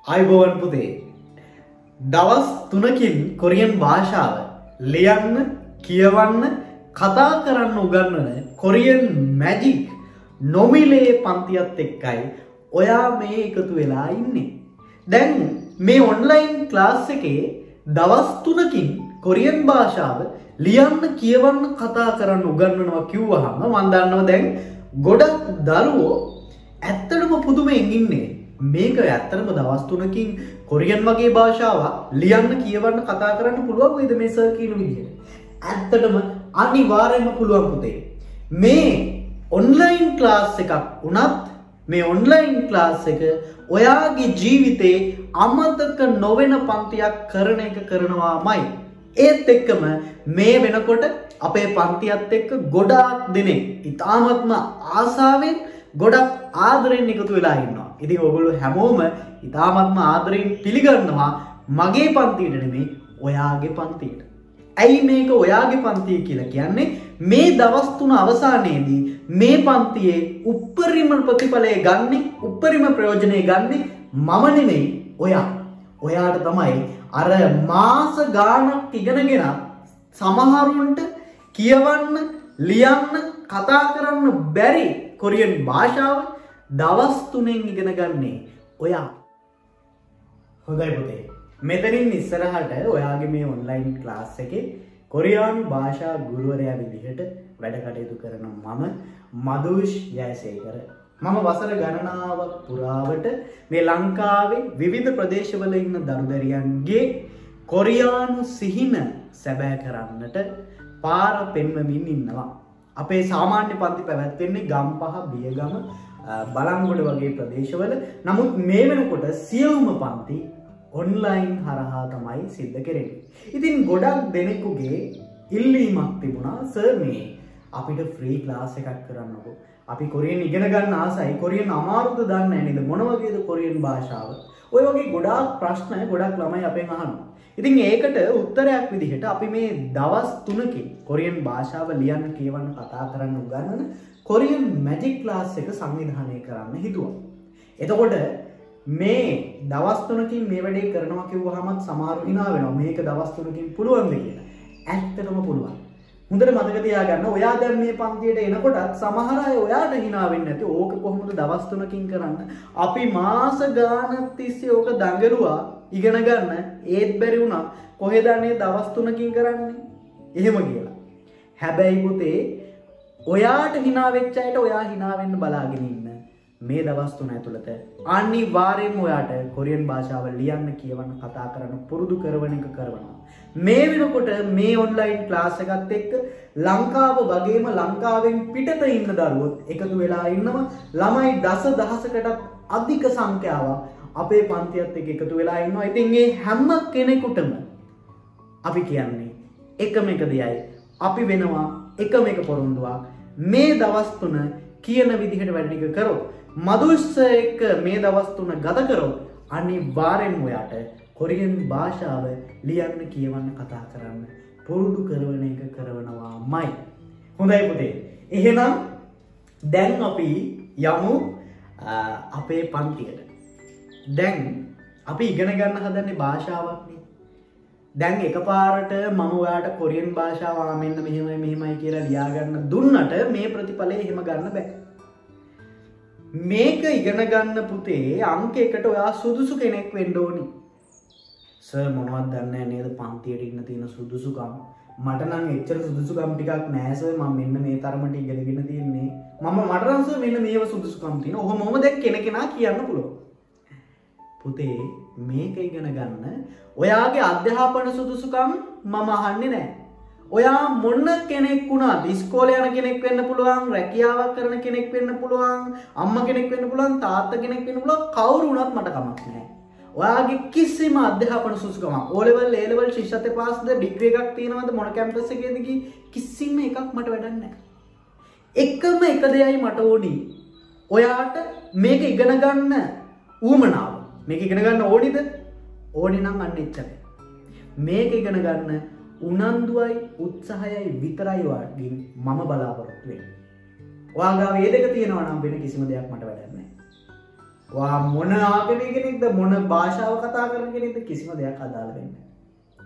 ආයුබෝවන් පුතේ. දවස් 3කින් කොරියන් භාෂාව ලියන්න, කියවන්න, කතා කරන්න උගන්වන කොරියන් මැජික් නොමිලේ පන්තියත් එක්කයි ඔයා මේ එකතු වෙලා ඉන්නේ. දැන් මේ ඔන්ලයින් ක්ලාස් එකේ දවස් 3කින් කොරියන් භාෂාව ලියන්න, කියවන්න, කතා කරන්න උගන්වනවා කිව්වහම මං දන්නවා දැන් ගොඩක් දරුවෝ ඇත්තටම පුදුමයෙන් ඉන්නේ. මේක ඇත්තටම දවස් 3කින් කොරියන් වගේ භාෂාවක් ලියන්න, කියවන්න, කතා කරන්න පුළුවන් වේද මේ සර් කියන විදිහට? ඇත්තටම අනිවාර්යයෙන්ම පුළුවන් පුතේ. මේ ඔන්ලයින් ක්ලාස් එකක් වුණත් මේ ඔන්ලයින් ක්ලාස් එක ඔයාගේ ජීවිතේ අමතක නොවන පන්තියක් කරන එක කරනවාමයි. ඒත් එක්කම මේ වෙනකොට අපේ පන්තියත් එක්ක ගොඩාක් දෙනෙක් ඉතාමත්ම ආසාවෙන් ගොඩක් ආදරෙන් එකතු වෙලා ඉන්නවා. ඉතින් ඔයගොල්ලෝ හැමෝම ඉතාමත්ම ආදරෙන් පිළිගන්නවා මගේ පන්තියට නෙමෙයි ඔයාගේ පන්තියට. ඇයි මේක ඔයාගේ පන්තිය කියලා කියන්නේ? මේ දවස් 3 අවසානයේදී මේ පන්තියේ උපරිම ප්‍රතිඵලය ගන්නෙ, උපරිම ප්‍රයෝජනය ගන්නෙ මම නෙමෙයි ඔයා. ඔයාට තමයි අර මාස ගාණක් ඉගෙනගෙන සමහරුන්ට කියවන්න, ලියන්න, කතා කරන්න බැරි කොරියන් භාෂාව දවස් 3න් ඉගෙන ගන්නේ ඔයා. හොඳයි පුතේ. මෙතනින් ඉස්සරහට ඔයාගේ මේ ඔන්ලයින් ක්ලාස් එකේ කොරියානු භාෂා ගුරුවරයා විදිහට වැඩ කටයුතු කරන මම මදුෂ් ජයසේකර. මම වසර ගණනාවක් පුරාවට මේ ලංකාවේ විවිධ ප්‍රදේශවල ඉන්න දරුදැරියන්ගේ කොරියානු සිහින සැබෑ කරන්නට පාර පෙන්වමින් ඉන්නවා. අපේ සාමාන්‍ය පන්ති පැවැත්වෙන්නේ ගම්පහ, බියගම, බලංගොඩ වගේ ප්‍රදේශවල. නමුත් මේ වෙනකොට සියලුම පන්ති ඔන්ලයින් හරහා තමයි සිද්ධ කෙරෙන්නේ. ඉතින් ගොඩක් දෙනෙකුගේ ඉල්ලීමක් තිබුණා, සර් මේ අපිට ෆ්‍රී ක්ලාස් එකක් කරන්නකෝ. අපි කොරියන් ඉගෙන ගන්න ආසයි, කොරියන් අමාරුද දන්නේ නැහැ නේද? මොන වගේද කොරියන් භාෂාව? ඔය වගේ ගොඩාක් ප්‍රශ්න ගොඩක් ළමයි අපෙන් අහනවා. ඉතින් ඒකට උත්තරයක් විදිහට අපි මේ දවස් 3කින් කොරියන් භාෂාව ලියන්න, කියවන්න, කතා කරන්න උගන්වන කොරියන් මැජික් ක්ලාස් එක සංවිධානය කරන්න හිතුවා. එතකොට මේ දවස් 3කින් මේ වැඩේ කරනවා කිව්වහමත් සමහරු hina වෙනවා. මේක දවස් 3කින් පුළුවන්ද කියලා. ඇත්තටම පුළුවන්. හොඳට මතක තියාගන්න, ඔයා දැන් මේ පන්තියට එනකොටත් සමහර අය ඔයාට hina වෙන්නේ නැති. ඕක කොහොමද දවස් 3කින් කරන්න? අපි මාස ගාණක් තිස්සේ ඕක දඟලුවා ඉගෙන ගන්න, ඒත් බැරි වුණා. කොහෙද අනේ දවස් 3කින් කරන්නේ? එහෙම කියලා. හැබැයි පුතේ ඔයාට hina වෙච්ච අයට ඔයා hina වෙන්න බලාගෙන ඉන්න. මේ දවස් 3 ඇතුළත අනිවාර්යයෙන්ම ඔයාට කොරියන් භාෂාව ලියන්න, කියවන්න, කතා කරන්න පුරුදු කරන එක කරනවා. මේ වෙනකොට මේ ඔන්ලයින් ක්ලාස් එකත් එක්ක ලංකාව වගේම ලංකාවෙන් පිටත ඉන්න දරුවොත් එකතු වෙලා ඉන්නවා. ළමයි දසදහසකටත් අධික සංඛ්‍යාවක් අපේ පන්තියත් එක්ක එකතු වෙලා ඉන්නවා. ඉතින් මේ හැම කෙනෙකුටම අපි කියන්නේ එකම එක දෙයයි. අපි වෙනවා එකම එක පොරොන්දුවක්. මේ දවස් 3 කියන විදිහට වැඩ ටික කරොත්, මදුෂ් එක්ක මේ දවස් 3 ගත කරොත් අනිවාර්යෙන්ම ඔයාට කොරියන් භාෂාව ලියන්න, කියවන්න, කතා කරන්න පුරුදු කරන එක කරනවාමයි. හොඳයි පුතේ. එහෙනම් දැන් අපි යමු අපේ පන්තියට. දැන් අපි ඉගෙන ගන්න හදන්නේ භාෂාවක්නේ. දැන් එකපාරට මම ඔයාට කොරියන් භාෂාව මෙන්න මෙහෙමයි මෙහෙමයි කියලා ලියා ගන්න දුන්නට මේ ප්‍රතිඵලය එහෙම ගන්න බෑ. මේක ඉගෙන ගන්න පුතේ අංක එකට ඔයා සුදුසු කෙනෙක් වෙන්න ඕනි. සර් මොනවද දන්නේ නේද පන්තියට ඉන්න තියෙන සුදුසුකම්? මට නම් එච්චර සුදුසුකම් ටිකක් නෑ සර්. මම මෙන්න මේ තරමට ඉගෙනගෙන තියෙන්නේ. මට නම් සර් මෙන්න මේව සුදුසුකම් තියෙනවා. ඔහොම ඔහොම දැන් කෙනකෙනා කියන්න පුළුවන්. පුතේ මේක ඉගෙන ගන්න ඔයාගේ අධ්‍යාපන සුදුසුකම් මම අහන්නේ නෑ. ඔයා මොන කෙනෙක් වුණත්, ඉස්කෝලේ යන කෙනෙක් වෙන්න පුළුවන්, රැකියාවක් කරන කෙනෙක් වෙන්න පුළුවන්, අම්මා කෙනෙක් වෙන්න පුළුවන්, තාත්තා කෙනෙක් වෙන්න පුළුවන්, කවුරු වුණත් මට කමක් නෑ. ඔයාගේ කිසිම අධ්‍යාපන සුදුසුකමක්, O level, A level, ශිෂ්‍යත්ව පාස්ද, ඩිග්‍රී එකක් තියෙනවද, මොන කැම්පස් එකේද කිසිම එකක් මට වැඩක් නෑ. එකම එක දෙයයි මට ඕනි. ඔයාට මේක ඉගෙන ගන්න උවමනාව. මේක ඉගෙන ගන්න ඕනිද? ඕනි නම් අන්න එච්චරයි. මේක ඉගෙන ගන්න උනන්දුවයි උත්සාහයයි විතරයි ඔයාගෙන් මම බලාපොරොත්තු වෙන්නේ. ඔයා ගාව මේ දෙක තියෙනවා නම් වෙන කිසිම දෙයක් මට වැඩක් නෑ. ඔයා මොන ආගමේ කෙනෙක්ද, මොන භාෂාව කතා කරන කෙනෙක්ද කිසිම දෙයක් අදාළ වෙන්නේ නැහැ.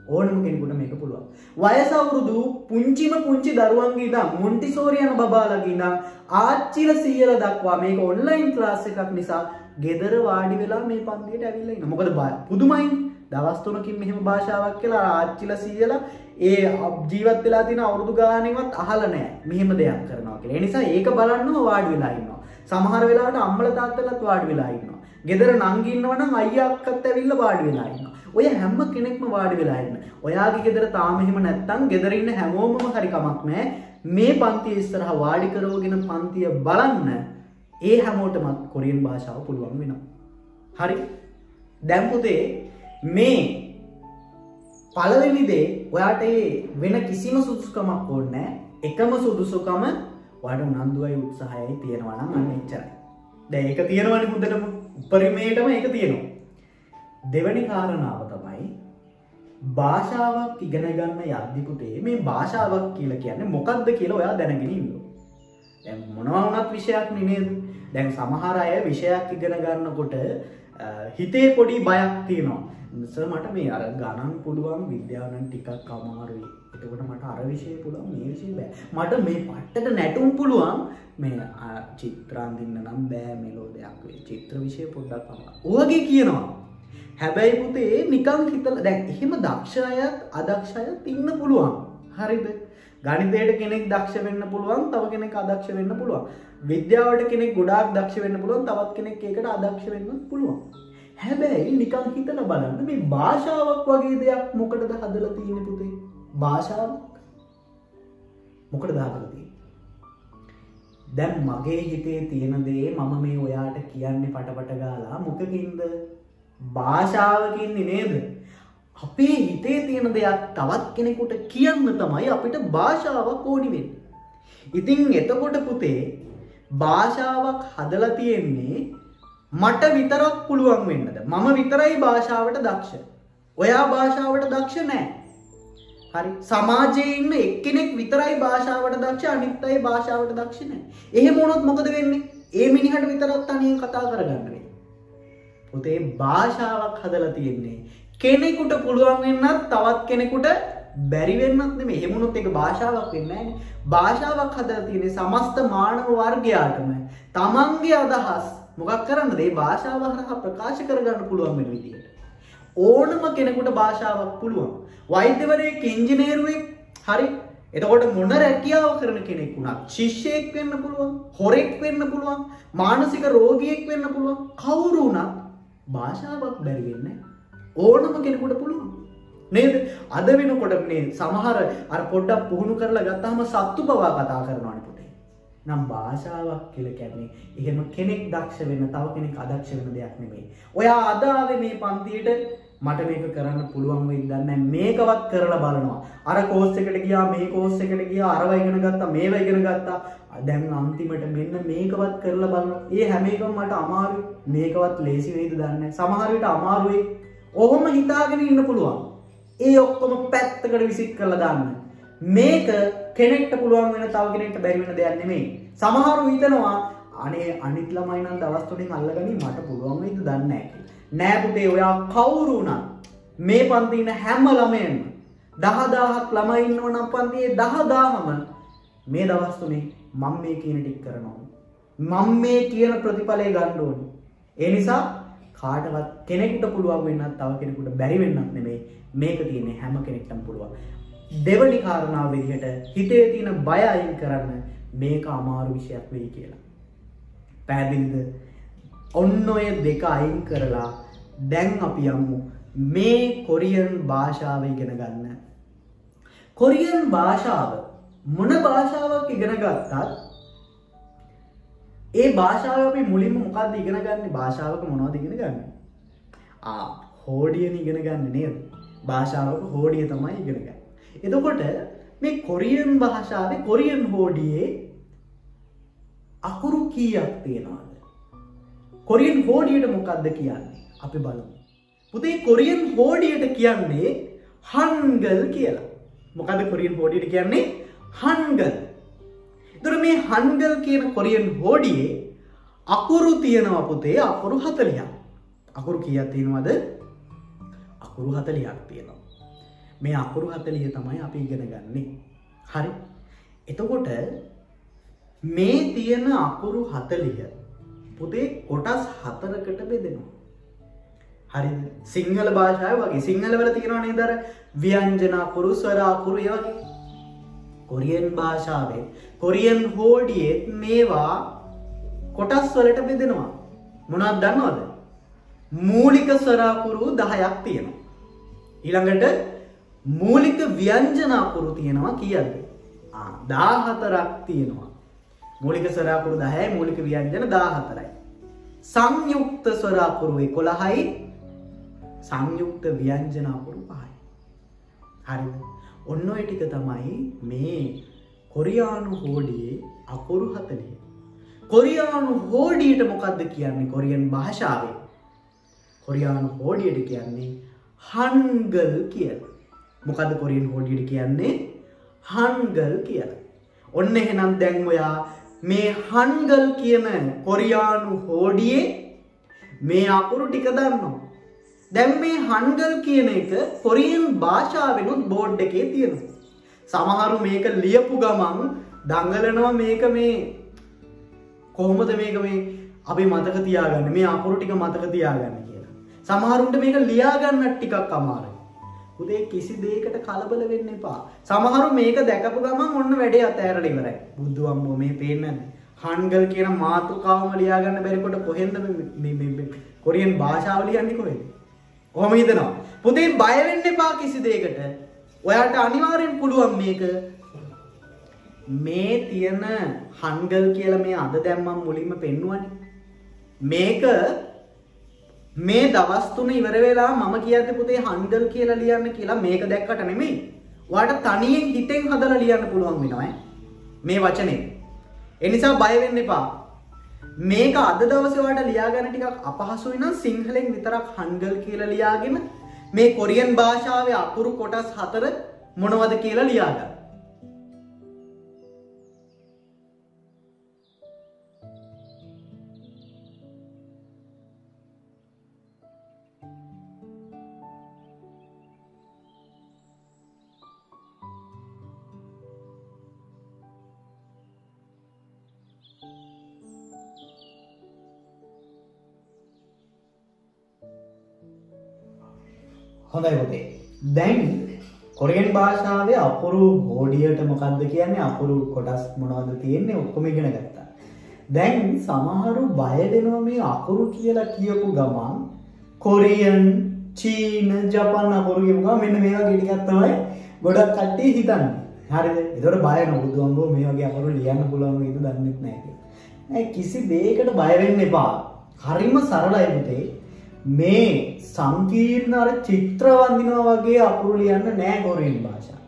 ඕනම කෙනෙකුට මේක පුළුවන්. වයස අවුරුදු පුංචිම පුංචි දරුවන්ගේ ඉඳන් මොන්ටිසෝරි යන බබාලගේ ඉඳන් ආච්චිලා සීයලා දක්වා මේක ඔන්ලයින් ක්ලාස් එකක් නිසා ගෙදර වාඩි වෙලා මේ පන්තියට ඇවිල්ලා ඉන්නවා. මොකද පුදුමයි. දවස් 3කින් මෙහෙම භාෂාවක් කියලා ආච්චිලා සීයලා ඒ ජීවත් වෙලා තියෙන අවුරුදු ගානෙවත් අහලා නැහැ මෙහෙම දෙයක් කරනවා කියලා. ඒ නිසා ඒක බලන්නම වාඩි වෙලා ඉන්නවා. සමහර වෙලාවට අම්මලා තාත්තලාත් වාඩි වෙලා ඉන්නවා. ගෙදර නංගි ඉන්නවා නම් අයියා අක්කත් ඇවිල්ලා වාඩි වෙලා ඉන්නවා. ඔය හැම කෙනෙක්ම වාඩි වෙලා ඉන්න. ඔයාගේ ගෙදර තාම එහෙම නැත්තම් ගෙදර ඉන්න හැමෝමම හරි කමක් නැහැ. මේ පන්තිය ඉස්සරහ වාඩි කරවගෙන පන්තිය බලන්න ඒ හැමෝටම කොරියන් භාෂාව පුළුවන් වෙනවා. හරි. දැන් පුතේ මේ පළවෙනි දේ ඔයාට ඒ වෙන කිසිම සුදුසුකමක් ඕනේ නැහැ. එකම සුදුසුකම ඔයාට උනන්දුවයි උත්සාහයයි තියෙනවා නම් අන්න එච්චරයි. දැන් ඒක තියෙනවනේ හොඳටම. උපරිමයටම ඒක තියෙනවා. දෙවෙනි කාරණාව තමයි භාෂාවක් ඉගෙන ගන්න යද්දි පුතේ මේ භාෂාවක් කියලා කියන්නේ මොකක්ද කියලා ඔයා දැනගෙන ඉන්න ඕනේ. දැන් මොනවා වුණත් විෂයක් නේ නේද? දැන් සමහර අය විෂයක් ඉගෙන ගන්නකොට හිතේ පොඩි බයක් තියෙනවා. සර් මට මේ අර ගණන් පුළුවන්, විද්‍යාව නම් ටිකක් අමාරුයි. එතකොට මට අර විෂය පුළුවන්, මේ විෂය බෑ. මට මේ පට්ටට නැටුම් පුළුවන්, මේ චිත්‍ර අඳින්න නම් බෑ, මෙලෝ දෙයක් වෙයි. චිත්‍ර විෂය පොඩ්ඩක් අමාරුයි. ඔයගේ කියනවා. හැබැයි පුතේ නිකන් හිතලා දැන් එහෙම දක්ෂ අයත් අදක්ෂ අයත් ඉන්න පුළුවන්. හරිද? ගණිතයට කෙනෙක් දක්ෂ වෙන්න පුළුවන්, තව කෙනෙක් අදක්ෂ වෙන්න පුළුවන්. විද්‍යාවට කෙනෙක් ගොඩාක් දක්ෂ වෙන්න පුළුවන්, තවත් කෙනෙක් ඒකට අදක්ෂ වෙන්නත් පුළුවන්. හැබැයි නිකන් හිතලා බලන්න මේ භාෂාවක් වගේ දෙයක් මොකටද හදලා තියෙන්නේ පුතේ? භාෂාවක් මොකටද හදලා තියෙන්නේ? දැන් මගේ හිතේ තියෙන දේ මම මේ ඔයාට කියන්නේ පටපට ගාලා මොකකින්ද? භාෂාවකින් නේද? අපේ හිතේ තියෙන දෙයක් තවත් කෙනෙකුට කියන්න තමයි අපිට භාෂාවක් ඕනි වෙන්නේ. ඉතින් එතකොට පුතේ භාෂාවක් හදලා තියෙන්නේ මට විතරක් පුළුවන් වෙන්නද? මම විතරයි භාෂාවට දක්ෂ. ඔයා භාෂාවට දක්ෂ නෑ. හරි. සමාජයේ ඉන්න එක්කෙනෙක් විතරයි භාෂාවට දක්ෂ, අනිත් අය භාෂාවට දක්ෂ නෑ. එහෙම වුණොත් මොකද වෙන්නේ? ඒ මිනිහට විතරක් තනියෙන් කතා කරගන්න වෙන්නේ. පුතේ භාෂාවක් හදලා තියෙන්නේ කෙනෙකුට පුළුවන් වෙන්නත් තවත් කෙනෙකුට බැරි වෙන්නත් නෙමෙයි. එහෙම වුණොත් ඒක භාෂාවක් වෙන්නේ නෑනේ. භාෂාවක් හදලා තියෙන්නේ සමස්ත මානව වර්ගයාටම තමන්ගේ අදහස් මොකක් කරන්නද? ඒ භාෂාව හරහා ප්‍රකාශ කරගන්න පුළුවන් වෙන විදියට. ඕනම කෙනෙකුට භාෂාවක් පුළුවන්. වෛද්‍යවරයෙක්, ඉංජිනේරුවෙක්, හරි. එතකොට මොන රැකියාව කරන කෙනෙක් වුණත් ශිෂ්‍යයෙක් වෙන්න පුළුවන්, හොරෙක් වෙන්න පුළුවන්, මානසික රෝගියෙක් වෙන්න පුළුවන්, කවුරු වුණත් භාෂාවක් බැරි වෙන්නේ ඕනම කෙනෙකුට පුළුවන්. නේද? අද වෙනකොට මේ සමහර අර පොඩ්ඩක් පුහුණු කරලා ගත්තාම සත්තු පවා කතා කරනවානේ පුතේ. නම් භාෂාවක් කියලා කියන්නේ එහෙම කෙනෙක් දක්ෂ වෙන්න තව කෙනෙක් අදක්ෂ වෙන දෙයක් නෙමෙයි. ඔයා අද ආවේ මේ පන්තියට මට මේක කරන්න පුළුවන් වෙයිද දන්නේ නැහැ. මේකවත් කරලා බලනවා. අර කෝස් එකට ගියා, මේ කෝස් එකට ගියා, අරවා ඉගෙන ගත්තා, මේවා ඉගෙන ගත්තා. දැන් අන්තිමට මෙන්න මේකවත් කරලා බලනවා. ඒ හැම එකම මට අමාරුයි. මේකවත් ලේසි වෙයිද දන්නේ නැහැ. සමහර විට අමාරුයි. ඔහොම හිතාගෙන ඉන්න පුළුවන්. ඒ ඔක්කොම පැත්තකට විසික් කරලා දාන්න. මේක කෙනෙක්ට පුළුවන් වෙන තව කෙනෙක්ට බැරි වෙන දෙයක් නෙමෙයි. සමහරව හිතනවා අනේ අනිත් ළමයි නම් දවස් තුනෙන් අල්ලගනි මට පුළුවන් වෙයිද දන්නේ නැහැ කියලා. නෑ පුතේ, ඔයා කවුරු වුණත් මේ පන්තියේ ඉන්න හැම ළමයෙන්ම 10,000ක් ළමයි ඉන්නව නම් පන්තියේ 10,000ම මේ දවස් තුනේ මම මේ කියන ටික කරනවා. මම මේ කියන ප්‍රතිඵලය ගන්න ඕනේ. ඒ නිසා කාටවත් කෙනෙකුට පුළුවන් වෙන්නත් තව කෙනෙකුට බැරි වෙන්නත් නෙමෙයි. මේක තියෙන්නේ හැම කෙනෙක්ටම පුළුවන්. දෙවනි කාරණාව විදිහට හිතේ තියෙන බය අයින් කරන්න මේක අමාරු විෂයක් වෙයි කියලා. පැහැදිලිද? ඔන්න ඔය දෙක අයින් කරලා දැන් අපි යමු මේ කොරියන් භාෂාව ඉගෙන ගන්න. කොරියන් භාෂාව මොන භාෂාවක් ඉගෙන ගත්තත් ඒ භාෂාව අපි මුලින්ම මොකද්ද ඉගෙන ගන්නේ? භාෂාවක මොනවද ඉගෙන ගන්නේ? හෝඩියන ඉගෙන ගන්න නේද? භාෂාවක හෝඩිය තමයි ඉගෙන ගන්නේ. එතකොට මේ කොරියන් භාෂාවේ කොරියන් හෝඩියේ අකුරු කීයක් තියෙනවද? කොරියන් හෝඩියට මොකද්ද කියන්නේ? අපි බලමු. පුතේ කොරියන් හෝඩියට කියන්නේ හන්ගල් කියලා. මොකද්ද කොරියන් හෝඩියට කියන්නේ? හන්ගල්. එතකොට මේ හන්ගල් කියන කොරියන් හෝඩියේ අකුරු තියෙනවා පුතේ අකුරු 40ක්. අකුරු කීයක් තියෙනවද? අකුරු 40ක් තියෙනවා. මේ අකුරු 40 තමයි අපි ඉගෙන ගන්නෙ. හරි. එතකොට මේ තියෙන අකුරු 40 පුතේ කොටස් 4කට බෙදෙනවා. හරිද? සිංහල භාෂාව වගේ සිංහල වල තියෙනවා නේද අර ව්‍යංජන අකුරු, ස්වර අකුරු ඒ වගේ. කොරියන් භාෂාවේ කොරියන් හෝඩියෙත් මේවා කොටස් වලට බෙදෙනවා. මොනවද දන්නවද? මූලික ස්වර අකුරු 10ක් තියෙනවා. ඊළඟට මූලික ව්‍යංජන අකුරු තියෙනවා කීයද? 14ක් තියෙනවා. මූලික ස්වර අකුරු 10යි, මූලික ව්‍යංජන 14යි. සංයුක්ත ස්වර අකුරු 11යි, සංයුක්ත ව්‍යංජන අකුරු 5යි. හරිද? ඔන්න ඔය ටික තමයි මේ කොරියානු හෝඩියේ අකුරු 40. කොරියානු හෝඩියට මොකද්ද කියන්නේ කොරියන් භාෂාවේ? කොරියානු හෝඩියට කියන්නේ හන්ගල් කියලා. මොකද්ද කොරියන් හෝඩියට කියන්නේ? හන්ගල් කියලා. ඔන්න එහෙනම් දැන් ඔයා මේ හන්ගල් කියන කොරියානු හෝඩියේ මේ අකුරු ටික දන්නවා. දැන් මේ හන්ගල් කියන එක කොරියන් භාෂාවෙනුත් බෝඩ් එකේ තියෙනවා. සමහරු මේක ලියපු ගමන් දඟලනවා මේක මේ කොහොමද මේක මේ අපි මතක තියාගන්නේ මේ අකුරු ටික මතක තියාගන්න කියලා. සමහරුන්ට මේක ලියා ගන්නත් ටිකක් අමාරුයි. පුතේ කිසි දෙයකට කලබල වෙන්න එපා. සමහරු මේක දැකපු ගමන් ඔන්න වැඩේ අතෑරලා ඉවරයි. බුදු අම්මෝ මේ පේන්නේ නැද්ද? හන්ගල් කියන මාතෘකාවම ලියා ගන්න බැරි කොට කොහෙන්ද මේ මේ කොරියන් භාෂාව ලියන්නේ කොහෙන්ද? කොහොම හිතනවා? පුතේ බය වෙන්න එපා කිසි දෙයකට. ඔයාට අනිවාර්යෙන් පුළුවන් මේක. මේ තියෙන හන්ගල් කියලා මේ අද දැන් මම මුලින්ම පෙන්නුවනේ. මේක මේ දවස් තුන ඉවර වෙලා මම කියද්දි පුතේ හන්ගල් කියලා ලියන්න කියලා මේක දැක්කට නෙමෙයි. ඔයාට තනියෙන් හිතෙන් හදලා ලියන්න පුළුවන් වෙනවා මේ වචනේ. ඒ නිසා බය වෙන්න එපා. මේක අද දවසේ ඔයාට ලියා ගන්න ටිකක් අපහසුයි නම් සිංහලෙන් විතරක් හන්ගල් කියලා ලියාගෙන මේ කොරියන් භාෂාවේ අකුරු කොටස් 4 මොනවද කියලා ලියා ගන්න. හොඳයි පුතේ. දැන් කොරියන් භාෂාවේ අකුරු හෝඩියට මොකද්ද කියන්නේ, අකුරු කොටස් මොනවද තියෙන්නේ ඔක්කොම ඉගෙන ගත්තා. දැන් සමහරු බය වෙනවා මේ අකුරු කියලා කියපු ගමන් කොරියන්, චීන, ජපාන් අකුරු කියපු ගමන් මෙන්න මේ වගේ ටිකක් තමයි ගොඩක් කට්ටිය හිතන්නේ. හරිද? ඒතකොට බය වෙනවා. බුදුහාමුදුරුවෝ මේ වගේ අකුරු ලියන්න පුළුවන් වේද දන්නෙත් නෑ කියලා. නෑ, කිසි දෙයකට බය වෙන්න එපා. හරිම සරලයි පුතේ. මේ සංකීර්ණ අර චිත්‍ර වඳිනවා වගේ අකුරු ලියන්න නෑ කොරියන් භාෂාව.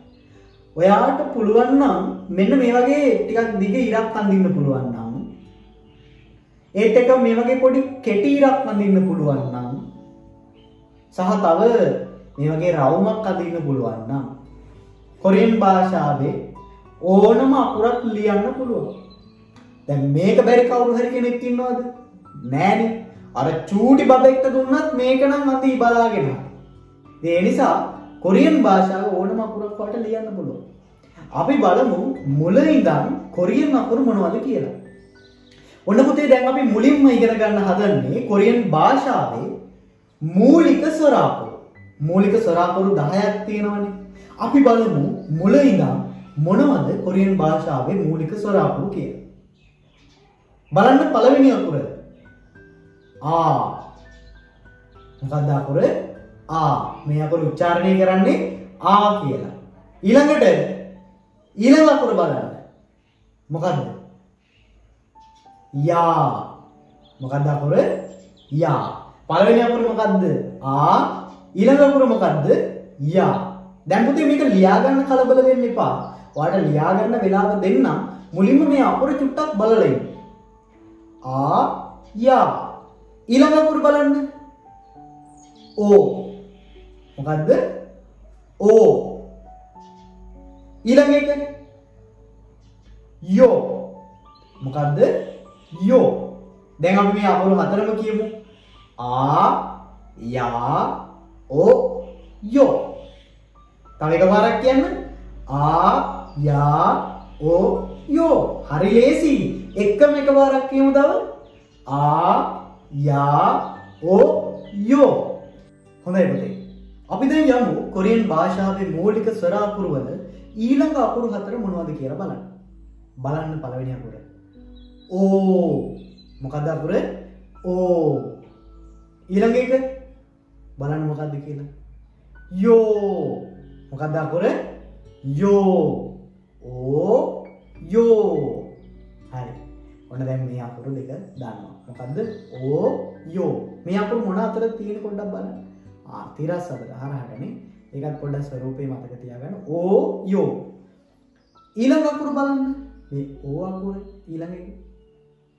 ඔයාට පුළුවන් නම් මෙන්න මේ වගේ ටිකක් දිග ඉරක් අඳින්න පුළුවන් නම්, ඒත් එක්ක මේ වගේ පොඩි කෙටි ඉරක් අඳින්න පුළුවන් නම්, සහ තව මේ වගේ රවුමක් අඳින්න පුළුවන් නම් කොරියන් භාෂාවේ ඕනම අකුරක් ලියන්න පුළුවන්. දැන් මේක බැරි කවුරු හරි කෙනෙක් ඉන්නවද? නෑනේ. අර චූටි බබෙක්ට දුන්නත් මේක නම් අඳි බලාගෙන. ඒ නිසා කොරියන් භාෂාව ඕනම අකුරක් වට ලියන්න පුළුවන්. අපි බලමු මුල ඉඳන් කොරියන් අකුරු මොනවද කියලා. ඔන්න පුතේ දැන් අපි මුලින්ම ඉගෙන ගන්න හදන්නේ කොරියන් භාෂාවේ මූලික ස්වර අකුරු. මූලික ස්වර අකුරු 10ක් තියෙනවනේ. අපි බලමු මුල ඉඳන් මොනවද කොරියන් භාෂාවේ මූලික ස්වර අකුරු කියලා. බලන්න පළවෙනි අකුර ආ. මොකක්ද අකුර? ආ. මේ අකුර උච්චාරණය කරන්නේ ආ කියලා. ඊළඟට ඊළඟ අකුර බලන්න. මොකද්ද? යා. මොකද්ද අකුර? යා. පළවෙනි අකුර මොකද්ද? ආ. ඊළඟ අකුර මොකද්ද? යා. දැන් පුතේ මේක ලියා ගන්න කලබල වෙන්න එපා. ඔයාලට ලියා ගන්න වෙලාව දෙන්නම්. මුලින්ම මේ අකුර චුට්ටක් බලලා ඉන්න. ආ යා. ඊළඟ අකුර බලන්න. ඕ. මොකද්ද? ඕ. ඊළඟ එක යෝ. මොකද්ද? යෝ. දැන් අපි මේ අකුරු හතරම කියමු. ආ, යා, ඕ, යෝ. තව එකපාරක් කියන්න. ආ, යා, ඕ, යෝ. හරි ලේසි. එකම එකපාරක් කියමු තව. ආ, යා, ඕ, යෝ. හොඳයි පුතේ. අපි දැන් යමු කොරියන් භාෂාවේ මූලික ස්වර අකුරු වල ඊළඟ අකුරු හතර මොනවද කියලා බලන්න. බලන්න පළවෙනි අකුර. ඕ. මොකද්ද අකුර? ඕ. ඊළඟ එක බලන්න මොකද්ද කියලා. යෝ. මොකද්ද අකුර? යෝ. ඕ, යෝ. හරි. ඔන්න දැන් මේ අකුරු දෙක දන්නවා. මොකද්ද? ඕ, යෝ. මේ අකුරු මොන අතරද තියෙන්නේ පොඩ්ඩක් බලන්න. ආ, තිරස් අතර හරහටනේ. ඒකත් පොඩ්ඩක් ස්වරූපේ මතක තියාගන්න. ඕ, යෝ. ඊළඟ අකුර බලන්න. මේ ඕ අකුර ඊළඟ එක.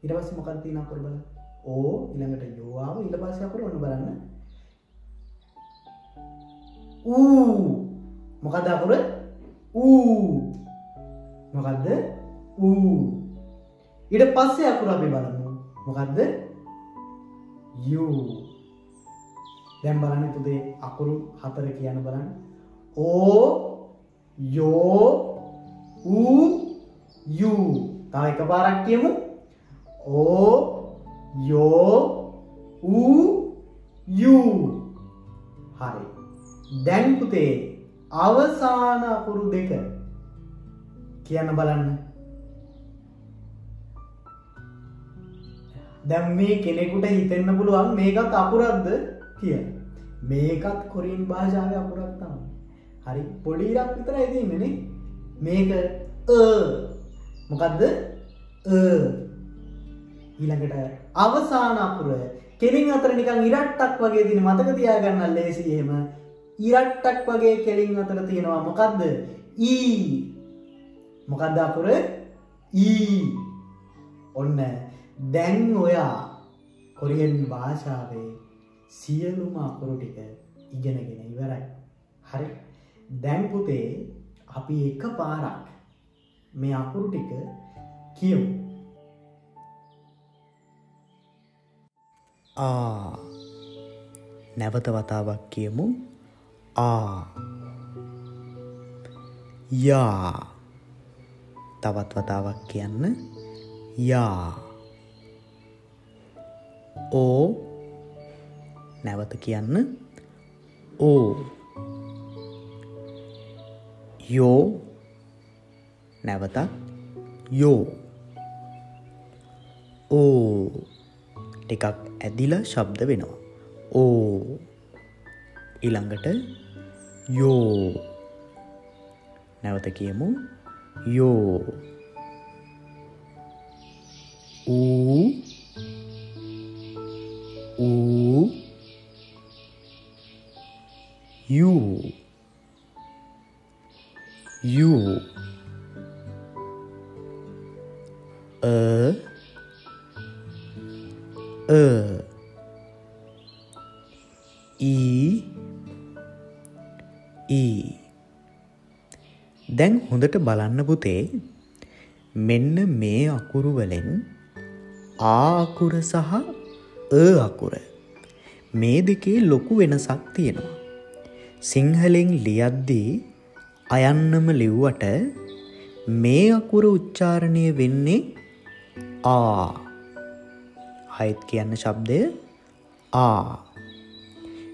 ඊට පස්සේ මොකක්ද තියෙන අකුර බලන්න. ඕ ඊළඟට යෝ ආව. ඊට පස්සේ අකුර ඔන්න බලන්න. ඌ. මොකද්ද අකුර? ඌ. මොකද්ද? ඌ. ඊට පස්සේ අකුර අපි බලමු. මොකද්ද? You. දැන් බලන්න පුතේ අකුරු හතර කියන්න බලන්න. ඕ, යෝ, ඌ, you. තව එකපාරක් කියමු. ඕ, යෝ, ඌ, you. හරි. දැන් පුතේ අවසාන අකුරු දෙක කියන්න බලන්න. දැන් මේ කෙනෙකුට හිතෙන්න පුළුවන් මේකත් අකුරක්ද කියලා. මේකත් කොරියන් භාෂාවේ අකුරක් තමයි. හරි, පොඩි ඉරක් විතරයි තියෙන්නේ නේ. මේක අ. මොකද්ද? අ. ඊළඟට අවසාන අකුර කෙලින් අතර නිකන් ඉරට්ටක් වගේ තියෙන, මතක තියාගන්න ලේසි එහෙම. ඉරට්ටක් වගේ කෙලින් අතර තියෙනවා. මොකද්ද? ඊ. මොකද්ද අකුර? ඊ. ඔන්න දැන් ඔයා කොරියන් භාෂාවේ සියලුම අකුරු ටික ඉගෙනගෙන ඉවරයි. හරි. දැන් පුතේ අපි එකපාරක් මේ අකුරු ටික කියමු. ආ. නැවත වතාවක් කියමු. ආ. යා. තවත් වතාවක් කියන්න. යා. ඕ. නැවත කියන්න. ඕ. යෝ. නැවතත් යෝ. ඕ. ටිකක් ඇදිලා ශබ්ද වෙනවා. ඕ. ඊළඟට යෝ. නැවත කියමු. යෝ. ඌ, ඌ, you, you. අ, අ. ඊ, ඊ. දැන් හොඳට බලන්න පුතේ, මෙන්න මේ අකුරු වලින් ආ අකුර සහ අ අකුර මේ දෙකේ ලොකු වෙනසක් තියෙනවා. සිංහලෙන් ලියද්දී අයන්නම ලිව්වට මේ අකුර උච්චාරණය වෙන්නේ ආ. ආයෙත් කියන්න ශබ්දය ආ.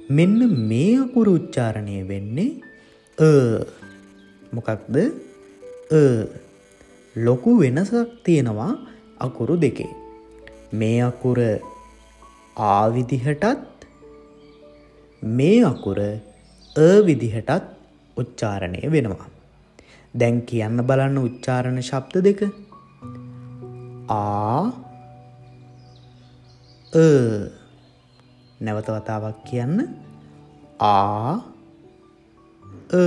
මෙන්න මේ අකුර උච්චාරණය වෙන්නේ අ. මොකක්ද? අ. ලොකු වෙනසක් තියෙනවා අකුරු දෙකේ. මේ අකුර ආ විදිහටත් මේ අකුර අ විදිහටත් උච්චාරණය වෙනවා. දැන් කියන්න බලන්න උච්චාරණ ශබ්ද දෙක. ආ, අ. නැවත වතාවක් කියන්න. ආ, අ.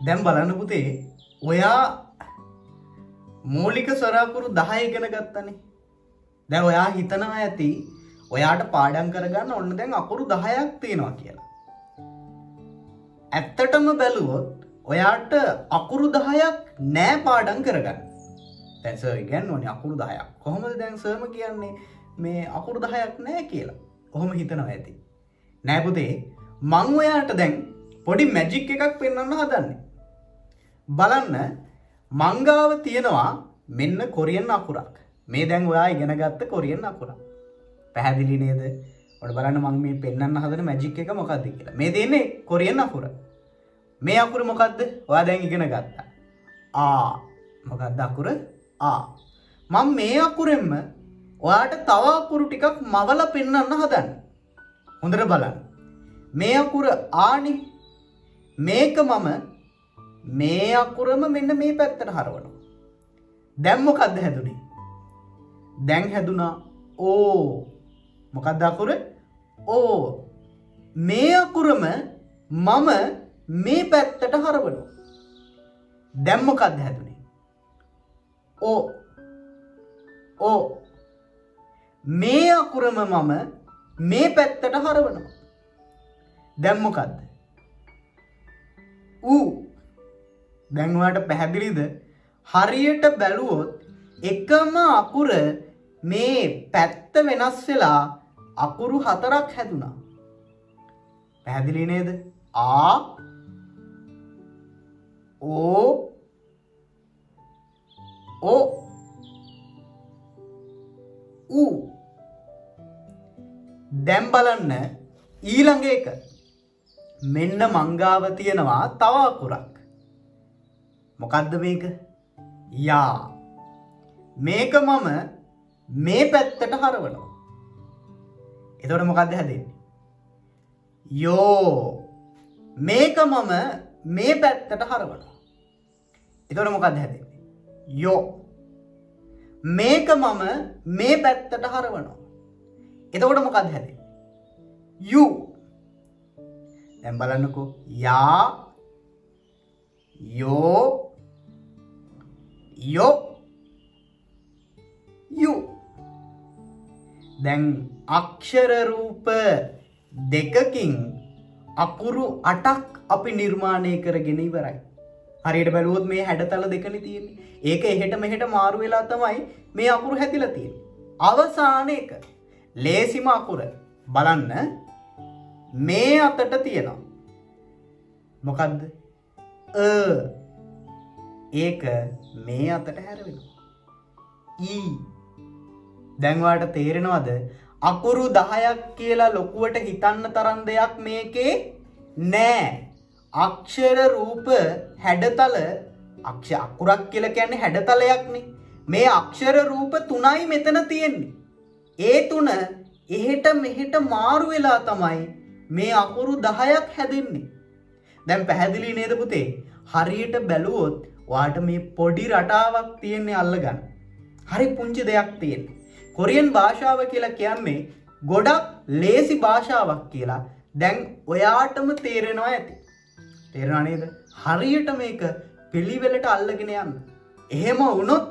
දැන් බලන්න පුතේ, ඔයා මූලික ස්වර අකුරු 10 ඉගෙන ගත්තනේ. දැන් ඔයා හිතනවා ඇති ඔයාට පාඩම් කරගන්න ඔන්න දැන් අකුරු 10ක් තියෙනවා කියලා. ඇත්තටම බැලුවොත් ඔයාට අකුරු 10ක් නෑ පාඩම් කරගන්න. දැන් සර් ඉගැන්වුවනේ අකුරු 10ක්. කොහොමද දැන් සර්ම කියන්නේ මේ අකුරු 10ක් නෑ කියලා? ඔහොම හිතනවා ඇති. නෑ පුතේ, මං ඔයාට දැන් පොඩි මැජික් එකක් පෙන්වන්න හදන්නේ. බලන්න, මං ගාව තියෙනවා මෙන්න කොරියන් අකුරක්. මේ දැන් ඔයා ඉගෙන ගත්ත කොරියන් අකුරක්. පැහැදිලි නේද? ඔන්න බලන්න මං මේ පෙන්වන්න හදන මැජික් එක මොකද්ද කියලා. මේ තියෙන්නේ කොරියන් අකුර. මේ අකුර මොකද්ද? ඔයා දැන් ඉගෙන ගත්තා. ආ. මොකද්ද අකුර? ආ. මං මේ අකුරෙන්ම ඔයාට තව අකුරු ටිකක් මවලා පෙන්වන්න හදන්නේ. හොඳට බලන්න. මේ අකුර ආනේ. මේක මම මේ අකුරම මෙන්න මේ පැත්තට හරවනවා. දැන් මොකද්ද හැදුනේ? දැන් හැදුනා ඕ. මොකද්ද අකුර? ඕ. මේ අකුරම මම මේ පැත්තට හරවනවා. දැන් මොකද්ද හැදුනේ? ඕ. ඕ. මේ අකුරම මම මේ පැත්තට හරවනවා. දැන් මොකද්ද? ඌ. දැන් ඔයාලට පැහැදිලිද? හරියට බැලුවොත් එකම අකුර මේ පැත්ත වෙනස් වෙලා අකුරු 4ක් හැදුනා. පැහැදිලි නේද? ආ, ඕ, ඕ, ඌ. දැන් බලන්න ඊළඟ එක. මෙන්න මංගාව තියෙනවා තව අකුරක්. මොකද්ද මේක? යා. මේක මම මේ පැත්තට හරවනවා. එතකොට මොකද්ද හැදෙන්නේ? යෝ. මේක මම මේ පැත්තට හරවනවා. එතකොට මොකද්ද හැදෙන්නේ? යෝ. මේක මම මේ පැත්තට හරවනවා. එතකොට මොකද්ද හැදෙන්නේ? You. දැන් බලන්නකෝ. යා, යෝ, යෝ, you. දැන් අක්ෂර රූප දෙකකින් අකුරු 8ක් අපි නිර්මාණය කරගෙන ඉවරයි. හරියට බැලුවොත් මේ හැඩතල දෙකනේ තියෙන්නේ. ඒක එහෙට මෙහෙට මාරු වෙලා තමයි මේ අකුරු හැදිලා තියෙන්නේ. අවසාන එක ලේසිම අකුර බලන්න මේ අතට තියෙනවා. මොකද්ද? අ. ඒක මේ අතට හැරවෙනවා. ඊ. දැන් ඔයාලට තේරෙනවද අකුරු 10ක් කියලා ලොකුවට හිතන්න තරම් දෙයක් මේකේ නෑ. අක්ෂර රූප හැඩතල, අකුරක් කියලා කියන්නේ හැඩතලයක්නේ. මේ අක්ෂර රූප තුනයි මෙතන තියෙන්නේ. ඒ තුන එහෙට මෙහෙට මාරු වෙලා තමයි මේ අකුරු 10ක් හැදෙන්නේ. දැන් පැහැදිලි නේද පුතේ? හරියට බැලුවොත් ඔයාට මේ පොඩි රටාවක් තියෙන්නේ අල්ලගන්න. හරි පුංචි දෙයක් තියෙන්නේ. කොරියන් භාෂාව කියලා කියන්නේ ගොඩක් ලේසි භාෂාවක් කියලා දැන් ඔයාටම තේරෙනවා ඇති. තේරෙනවා නේද? හරියට මේක පිළිවෙලට අල්ලගෙන යන්න. එහෙම වුණොත්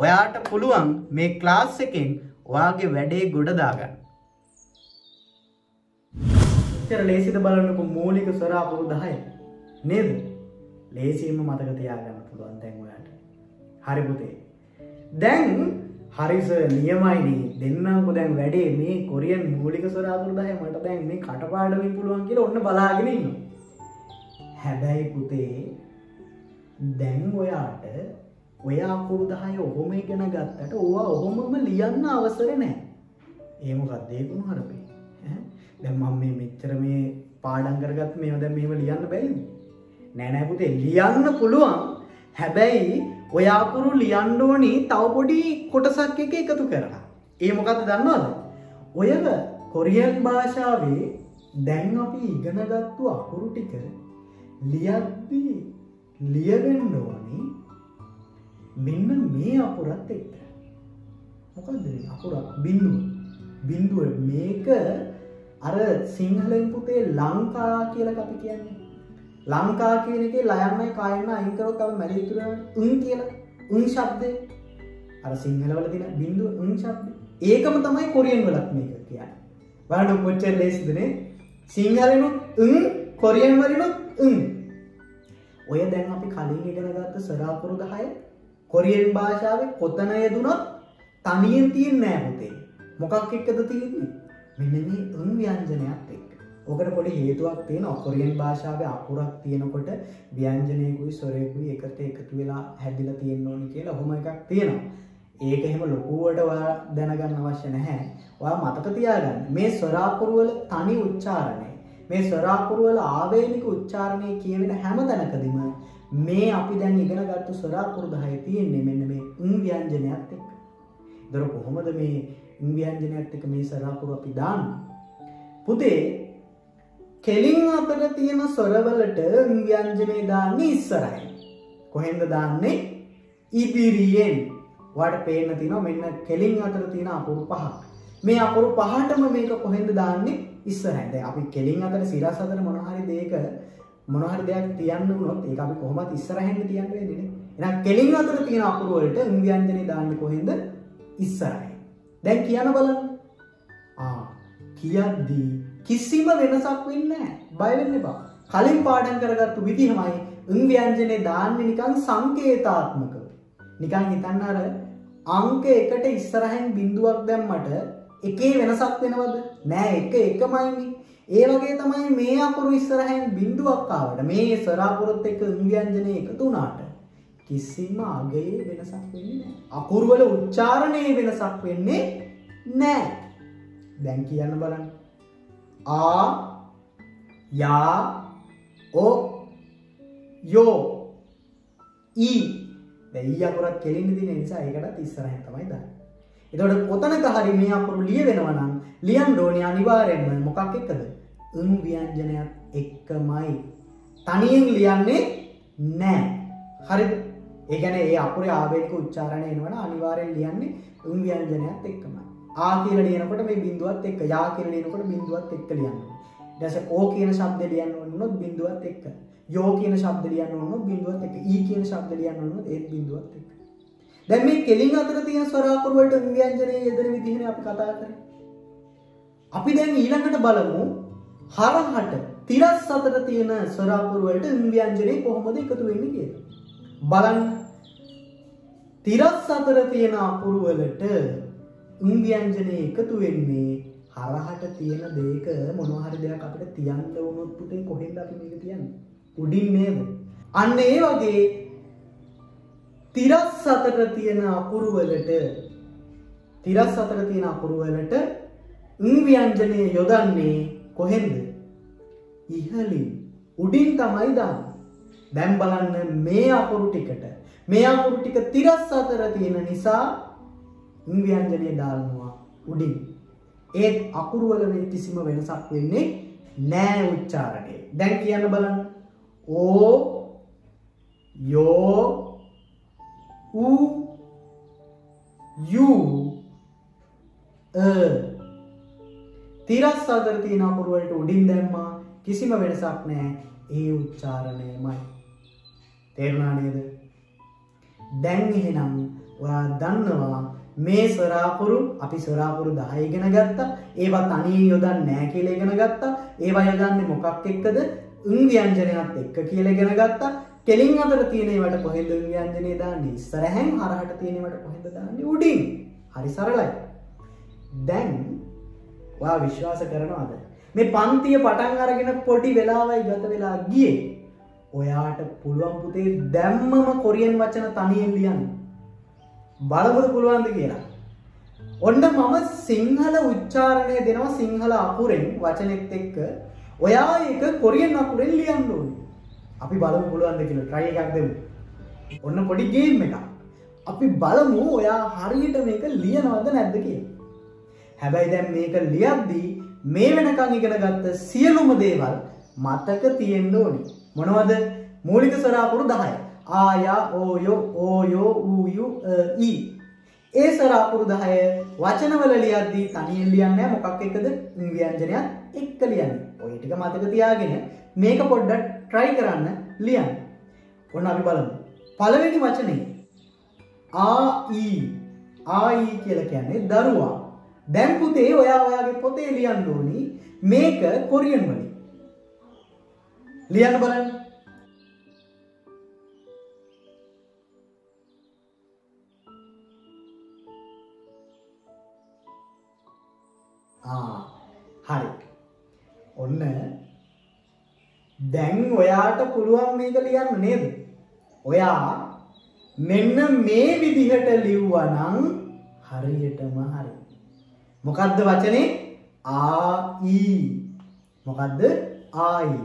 ඔයාට පුළුවන් මේ ක්ලාස් එකෙන් ඔයාගේ වැඩේ ගොඩ දාගන්න. ඉතර ලේසිද බලන්නකො මූලික ස්වර අකුරු 10 නේද? ලේසියෙන්ම මතක තියාගන්න පුළුවන් දැන් ඔයාට. හරි පුතේ. දැන් හරි සර් නියමයිනේ. දෙන්නම්කෝ දැන් වැඩේ මේ කොරියන් මූලික ස්වර අකුරු 10 මට දැන් මේ කටපාඩමින් පුළුවන් කියලා ඔන්න බලාගෙන ඉන්නවා. හැබැයි පුතේ දැන් ඔයාට ඔය අකුරු 10 ඔහොම ඉගෙන ගත්තට ඕවා ඔහොමම ලියන්න අවසර නැහැ. ඒ මොකක්ද ඒ කුණු හරපේ? ඈ දැන් මම මේ මෙච්චර මේ පාඩම් කරගත්ත මේවා දැන් මෙහෙම ලියන්න බැරිද? නෑ නෑ පුතේ ලියන්න පුළුවන්. හැබැයි ඔය අකුරු ලියන්න ඕනි තව පොඩි කොටසක් එක එකතු කරලා. ඒ මොකද්ද දන්නවද? ඔය කොරියන් භාෂාවේ දැන් අපි ඉගෙනගත්තු අකුරු ටික ලියද්දී ලියවෙන්න ඕනි මෙන්න මේ අකුරත් එක්ක. මොකද්ද මේ අකුරක්? බිඳුව. බිඳුව මේක අර සිංහලෙන් පුතේ ලංකා කියලා අපි කියන්නේ. ලංකා කියන එකේ ලයන්නයි කායන්න අයින් කරොත් අපි මැලි ඉතුරු වෙන උන් කියලා. උන් ශබ්දය. අර සිංහල වල තියෙන බිඳුව උන් ශබ්දය. ඒකම තමයි කොරියන් වලත් මේක කියන්නේ. බලන්න කොච්චර ලේසිද නේ? සිංහලෙනුත් උන්, කොරියන් වලිනුත් උන්. ඔය දැන් අපි කලින් ඉගෙන ගත්ත ස්වර අකුරු 10 කොරියන් භාෂාවේ කොතන යෙදුනත් තනියෙන් තියෙන්නේ නෑ පුතේ. මොකක් එක්කද තියෙන්නේ? මෙන්න මේ උන් ව්‍යංජනයත් එක්ක. ඕකට පොඩි හේතුවක් තියෙනවා. කොරියන් භාෂාවේ අකුරක් තියෙනකොට ව්‍යංජනයකුයි ස්වරයකුයි එකට එකතු වෙලා හැදිලා තියෙන්න ඕනි කියලා ඔහොම එකක් තියෙනවා. ඒක එහෙම ලොකුවට ඔයා දැනගන්න අවශ්‍ය නැහැ. ඔයා මතක තියාගන්න මේ ස්වර අකුරු වල තනි උච්චාරණය, මේ ස්වර අකුරු වල ආවේනික උච්චාරණය කියවෙන හැම තැනකදීම මේ අපි දැන් ඉගෙන ගත්ත ස්වර අකුරු 10 තියෙන්නේ මෙන්න මේ උන් ව්‍යංජනයත් එක්ක. ඒතර කොහොමද මේ උන් ව්‍යංජනයත් එක්ක මේ ස්වර අකුරු අපි දාන්නේ? පුතේ කෙලින් අතර තියෙන ස්වරවලට උන් ව්‍යංජනේ දාන්නේ ඉස්සරහින්. කොහෙන්ද දාන්නේ? ඉදිරියෙන්. ඔයාලට පේන්න තියෙනවා මෙන්න කෙලින් අතර තියෙන අකුරු පහක්. මේ අකුරු පහටම මේක කොහෙන්ද දාන්නේ? ඉස්සරහින්. දැන් අපි කෙලින් අතර සිරස් අතර මොන හරි දෙයක මොන හරි දෙයක් තියන්න වුණොත් ඒක අපි කොහොමවත් ඉස්සරහින් තියන්න වෙන්නේ නේ. එහෙනම් කෙලින් අතර තියෙන අකුරු වලට උන් ව්‍යංජනේ දාන්නේ කොහෙන්ද? ඉස්සරහින්. දැන් කියන්න බලන්න. කියද්දී කිසිම වෙනසක් වෙන්නේ නැහැ. බය වෙන්න එපා. කලින් පාඩම් කරගත්තු විදිහමයි උන් ව්‍යංජනේ දාන්නේ නිකන් සංකේතාත්මකව. නිකන් හිතන්න අර අංක එකට ඉස්සරහින් බිඳුවක් දැම්මට එකේ වෙනසක් වෙනවද? නෑ, එක එකමයිනේ. ඒ වගේ තමයි මේ අකුරු ඉස්සරහින් බිඳුවක් ආවට මේ ස්වර අකුරුත් එක්ක උන් ව්‍යංජනේ එකතු වුණාට කිසිම අගයේ වෙනසක් වෙන්නේ නෑ. අකුරු වල උච්චාරණයේ වෙනසක් වෙන්නේ නෑ. දැන් කියන්න බලන්න. ආ, යා, ඔ, යෝ, ඊ. දැන් ඊ අකුරක් කෙලින්න තියෙන නිසා ඒකටත් ඉස්සරහින් තමයි දාන්නේ. එතකොට කොතනක හරි මේ අකුරු ලියවෙනවා නම් ලියන්න ඕනේ අනිවාර්යෙන්ම මොකක් එක්කද? උන් ව්‍යංජනයත් එක්කමයි. තනියෙන් ලියන්නේ නෑ. හරිද? ඒ කියන්නේ ඒ අකුරේ ආවේනික උච්චාරණය එනවනම් අනිවාර්යෙන් ලියන්නේ උන් ව්‍යංජනයත් එක්කමයි. ආ කියලා ලියනකොට මේ බිඳුවත් එක්ක, යා කියලා ලියනකොට බිඳුවත් එක්ක ලියන්න ඕනේ. ඊට පස්සේ ඕ කියන ශබ්දේ ලියන්න ඕන වුණොත් බිඳුවත් එක්ක. යෝ කියන ශබ්ද ලියන්න ඕන වුණොත් බිඳුවත් එක්ක. ඊ කියන ශබ්ද ලියන්න ඕන වුණොත් ඒත් බිඳුවත් එක්ක. දැන් මේ කෙලින් අතර තියෙන ස්වර අකුරු වලට උන් ව්‍යංජනයේ යෙදෙන විදිහනේ අපි කතා කරේ. අපි දැන් ඊළඟට බලමු හරහට තිරස් අතර තියෙන ස්වර අකුරු වලට උන් ව්‍යංජනේ කොහොමද එකතු වෙන්නේ කියලා. බලන්න. තිරස් අතර තියෙන අකුරු වලට උන් ව්‍යංජනේ එකතු වෙන්නේ හරහට තියෙන දෙයක මොනවා හරි දෙයක් අපිට තියන්න වුණොත් පුතේ කොහෙන්ද අපි මේක තියන්නේ? උඩින් නේද? අන්න ඒ වගේ තිරස් අතර තියෙන අකුරු වලට තිරස් අතර තියෙන අකුරු වලට උන් ව්‍යංජනය යොදන්නේ කොහෙන්ද? ඉහළින් උඩින් තමයි දාන්නේ. දැන් බලන්න මේ අකුරු ටිකට මේ අකුරු ටික තිරස් අතර තියෙන නිසා උන් ව්‍යංජනය දානවා උඩින්. ඒත් අකුරු වල වෙන කිසිම වෙනසක් වෙන්නේ නෑ උච්චාරණයේ. දැන් කියන්න බලන්න. ඕ, යෝ, උ, you, අ. තිරස් අතර තියෙන අකුරු වලට උඩින් දැම්මා කිසිම වෙනසක් නෑ. ඒ උච්චාරණයමයි. තේරුණා නේද? දැන් එහෙනම් ඔයා දන්නවා මේ ස්වර අකුරු අපි ස්වර අකුරු 10 ඉගෙන ගත්තා. ඒවා තනියෙන් යොදන්නේ නෑ කියලා ඉගෙන ගත්තා. ඒවා යොදන්නේ මොකක් එක්කද? උන් ව්‍යංජනයත් එක්ක කියලා ඉගෙන ගත්තා. කෙලින් අතර තියෙන ඒවාට කොහෙන්ද උන් ව්‍යංජනය දාන්නේ? ඉස්සරහෙන්. හරහට තියෙන ඒවාට කොහෙන්ද දාන්නේ? උඩින්. හරි සරලයි. දැන් ඔයා විශ්වාස කරනවද මේ පන්තිය පටන් අරගෙන පොඩි වෙලාවයි ගත වෙලා ගියේ ඔයාට පුළුවන් පුතේ දැම්මම කොරියන් වචන තනියෙන් ලියන්න. බලමුද පුළුවන්ද කියලා. ඔන්න මම සිංහල උච්චාරණය දෙනවා සිංහල අකුරෙන් වචනෙත් එක්ක. ඔයා ඒක කොරියන් අකුරෙන් ලියන්න ඕනේ. අපි බලමු පුළුවන්ද කියලා try එකක් දෙමු. ඔන්න පොඩි ගේම් එකක්. අපි බලමු ඔයා හරියට මේක ලියනවද නැද්ද කියලා. හැබැයි දැන් මේක ලියද්දී මේ වෙනකන් ඉගෙන ගත්ත සියලුම දේවල් මතක තියෙන්න ඕනේ. මොනවද? මූලික ස්වර අකුරු 10. ආ, යා, ඕ, යෝ, ඕ, යෝ, ඌ, you, අ, ඊ. ඒ ස්වර අකුරු 10 වචනවල ලියද්දී තනියෙන් ලියන්නේ නැහැ. මොකක් එක්කද? උන් ව්‍යංජනයත් එක්ක ලියන්නේ. ඔය ටික මතක තියාගෙන මේක පොඩ්ඩක් try කරන්න ලියන්න. ඔන්න අපි බලමු. පළවෙනි වචනේ ආ, ඊ. ආ, ඊ කියලා කියන්නේ දරුවා. දැන් පුතේ ඔයා ඔයාගේ පොතේ ලියන්න ඕනි මේක කොරියන් වලින්. ලියන්න බලන්න. ආ හරි. ඔන්න දැන් ඔයාට පුළුවන් මේක ලියන්න නේද? ඔයා මෙන්න මේ විදිහට ලිව්වා නම් හරියටම හරි. මොකද්ද වචනේ? ආ ඊ. මොකද්ද? ආයි.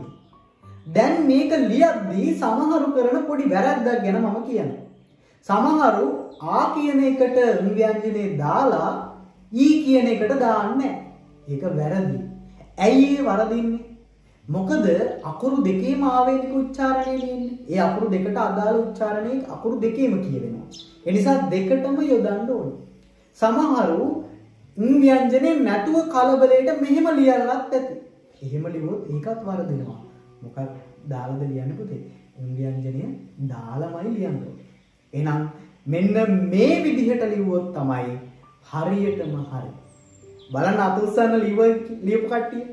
දැන් මේක ලියද්දී සමහරු කරන පොඩි වැරද්දක් ගැන මම කියනවා. සමහරු ආ කියන එකට ව්‍යංජනේ දාලා ඊ කියන එකට දාන්නේ නැහැ. ඒක වැරදි. ඇයි ඒ වරදින්නේ? මොකද අකුරු දෙකේම ආවේනික උච්චාරණය ලියන්නේ. ඒ අකුරු දෙකට අදාළ උච්චාරණයේ අකුරු දෙකේම කියවෙනවා. ඒ නිසා දෙකටම යොදන්න ඕනේ. සමහරු ව්‍යංජනේ නැතුව කලබලයට මෙහෙම ලියලත් ඇති. එහෙම ලිව්වොත් ඒකත් වරදිනවා. මොකක් දාලාද ලියන්නේ පුතේ? ව්‍යංජනය දාලාමයි ලියන්න ඕනේ. එහෙනම් මෙන්න මේ විදිහට ලිව්වොත් තමයි හරියටම හරි. බලන්න අත උස්සන්න ලියපු කට්ටිය.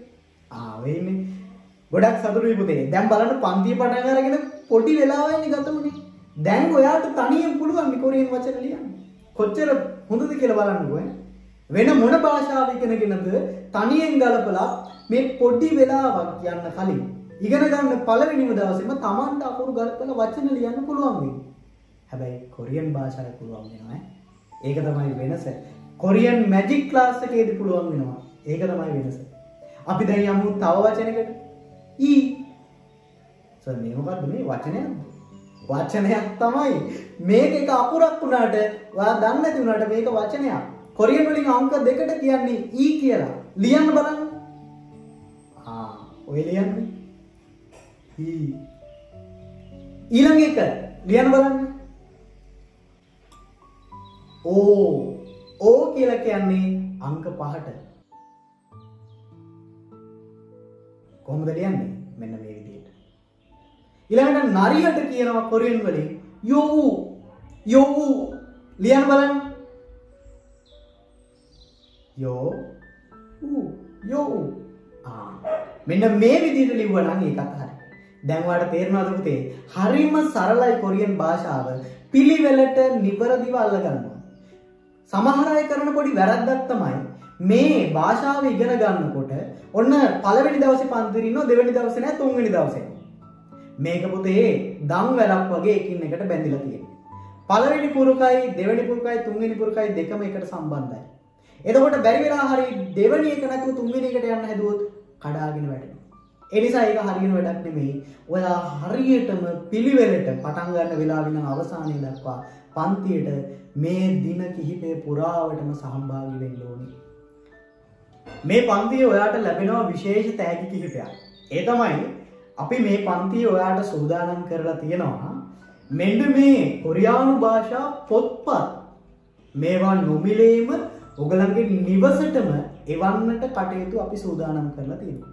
ආ වෙන්නේ. ගොඩක් සතුටුයි පුතේ. දැන් බලන්න පන්තිය පටන් අරගෙන පොඩි වෙලාවයිනේ ගත වුනේ. දැන් ඔයාට තනියෙන් පුළුවන් මේ කොරියන් වචන ලියන්න. කොච්චර හොඳද කියලා බලන්නකෝ ඈ. වෙන මොන භාෂාව ඉගෙනගෙනද තනියෙන් ගලපලා මේ පොඩි වෙලාවක් යන්න කලින් ඉගෙන ගන්න පළවෙනිම දවසේම Tamanට අකුරු ගලපලා වචන ලියන්න පුළුවන් වෙන්නේ. හැබැයි කොරියන් භාෂාව පුළුවන් වෙනවා ඈ. ඒක තමයි වෙනස. කොරියන් මැජික් ක්ලාස් එකේදී පුළුවන් වෙනවා. ඒක තමයි වෙනස. අපි දැන් යමු තව වචනයකට. ඊ. සර් මේ මොකද්ද මේ වචනයක්ද? වචනයක් තමයි. මේක එක අකුරක් වුණාට ඔයා දන්නේ නැති වුණාට මේක වචනයක්. කොරියන් වලින් අංක දෙකට කියන්නේ ඊ කියලා. ලියන්න බලන්න. ආ ඔය ලියන්නේ. ඊ. ඊළඟ එක ලියන්න බලන්න. ඕ. ඕ කියලා කියන්නේ අංක 5ට. කොහොමද ලියන්නේ? මෙන්න මේ විදිහට. ඊළඟට නරියට කියනවා කොරියන් වලින් යෝ යෝ. ලියන්න බලන්න. යෝ ඌ යෝ. ආ මෙන්න මේ විදිහට ලිව්වා නම් ඒකත් හරි. දැන් ඔයාලට තේරෙනවද පුතේ? හරිම සරලයි කොරියන් භාෂාව. පිළිවෙලට නිවැරදිව අල්ල ගන්නවා. සමහර අය කරන පොඩි වැරද්දක් තමයි මේ භාෂාව ඉගෙන ගන්නකොට ඔන්න පළවෙනි දවසේ පන්තිරේ ඉන්නවා, දෙවෙනි දවසේ නෑ, තුන්වෙනි දවසේ. මේක පුතේ දම් වැලක් වගේ එකින් එකට බැඳිලා තියෙනවා. පළවෙනි පුරුකයි දෙවෙනි පුරුකයි තුන්වෙනි පුරුකයි දෙකම එකට සම්බන්ධයි. එතකොට බැරි වෙලා හරි දෙවෙනි එක නැතුව තුන්වෙනි එකට යන්න හැදුවොත් කඩාගෙන වැටෙනවා. ඒ නිසා ඒක හරියන වැඩක් නෙමෙයි. ඔයා හරියටම පිළිවෙලට පටන් ගන්න වෙලාව ඉඳන් අවසානයේ දක්වා පන්තියට මේ දින කිහිපය පුරාවටම සහභාගී වෙන්න ඕනේ. මේ පන්තියේ ඔයාට ලැබෙනවා විශේෂ තෑගි කිහිපයක්. ඒ තමයි අපි මේ පන්තියේ ඔයාට සූදානම් කරලා තියෙනවා මෙන්න මේ කොරියානු භාෂා පොත්පත්. මේවා නොමිලේම ඔයගලන්ගේ නිවසටම එවන්නට කටයුතු අපි සූදානම් කරලා තියෙනවා.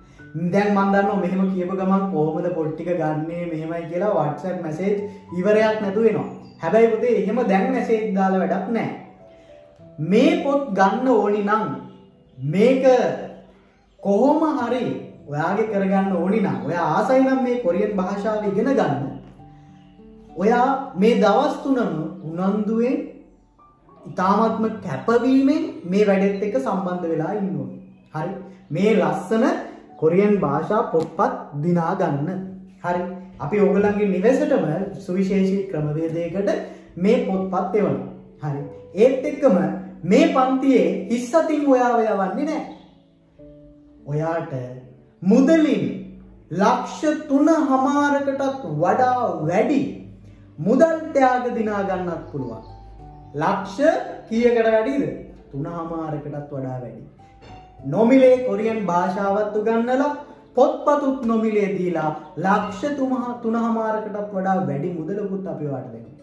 දැන් මම දන්නවා මෙහෙම කියපු ගමන් කොහොමද පොත් ටික ගන්නෙ මෙහෙමයි කියලා WhatsApp message ඉවරයක් නැතුව එනවා. හැබැයි පොතේ එහෙම දැන් මැසේජ් දාලා වැඩක් නැහැ. මේ පොත් ගන්න ඕනි නම් මේක කොහොම හරි ඔයාගේ කරගන්න ඕනි නම්, ඔයා ආසයි නම් මේ කොරියන් භාෂාව ඉගෙන ගන්න, ඔයා මේ දවස් තුනම උනන්දුවෙන් ඉතාමත්ම කැපවීමෙන් මේ වැඩෙත් එක්ක සම්බන්ධ වෙලා ඉන්න ඕනේ. හරි. මේ ලස්සන කොරියන් භාෂා පොත්පත් දිනා ගන්න. හරි. අපි ඕගොල්ලන්ගේ නිවසටම සුවිශේෂී ක්‍රමවේදයකට මේ පොත්පත් එවනවා. හරි. ඒත් එක්කම මේ පන්තියේ හිස් අතින් ඔයාව යවන්නේ නැහැ. ඔයාට මුදලින් ලක්ෂ 3.5කටත් වඩා වැඩි මුදල් ත්‍යාග දිනා ගන්නත් පුළුවන්. ලක්ෂ කීයකට වැඩිද? 3.5කටත් වඩා වැඩි. නොමිලේ කොරියන් භාෂාවත් උගන්වලා පොත්පතුත් නොමිලේ දීලා ලක්ෂ 3.5කටත් වඩා වැඩි මුදලකුත් අපි ඔයාට දෙනවා.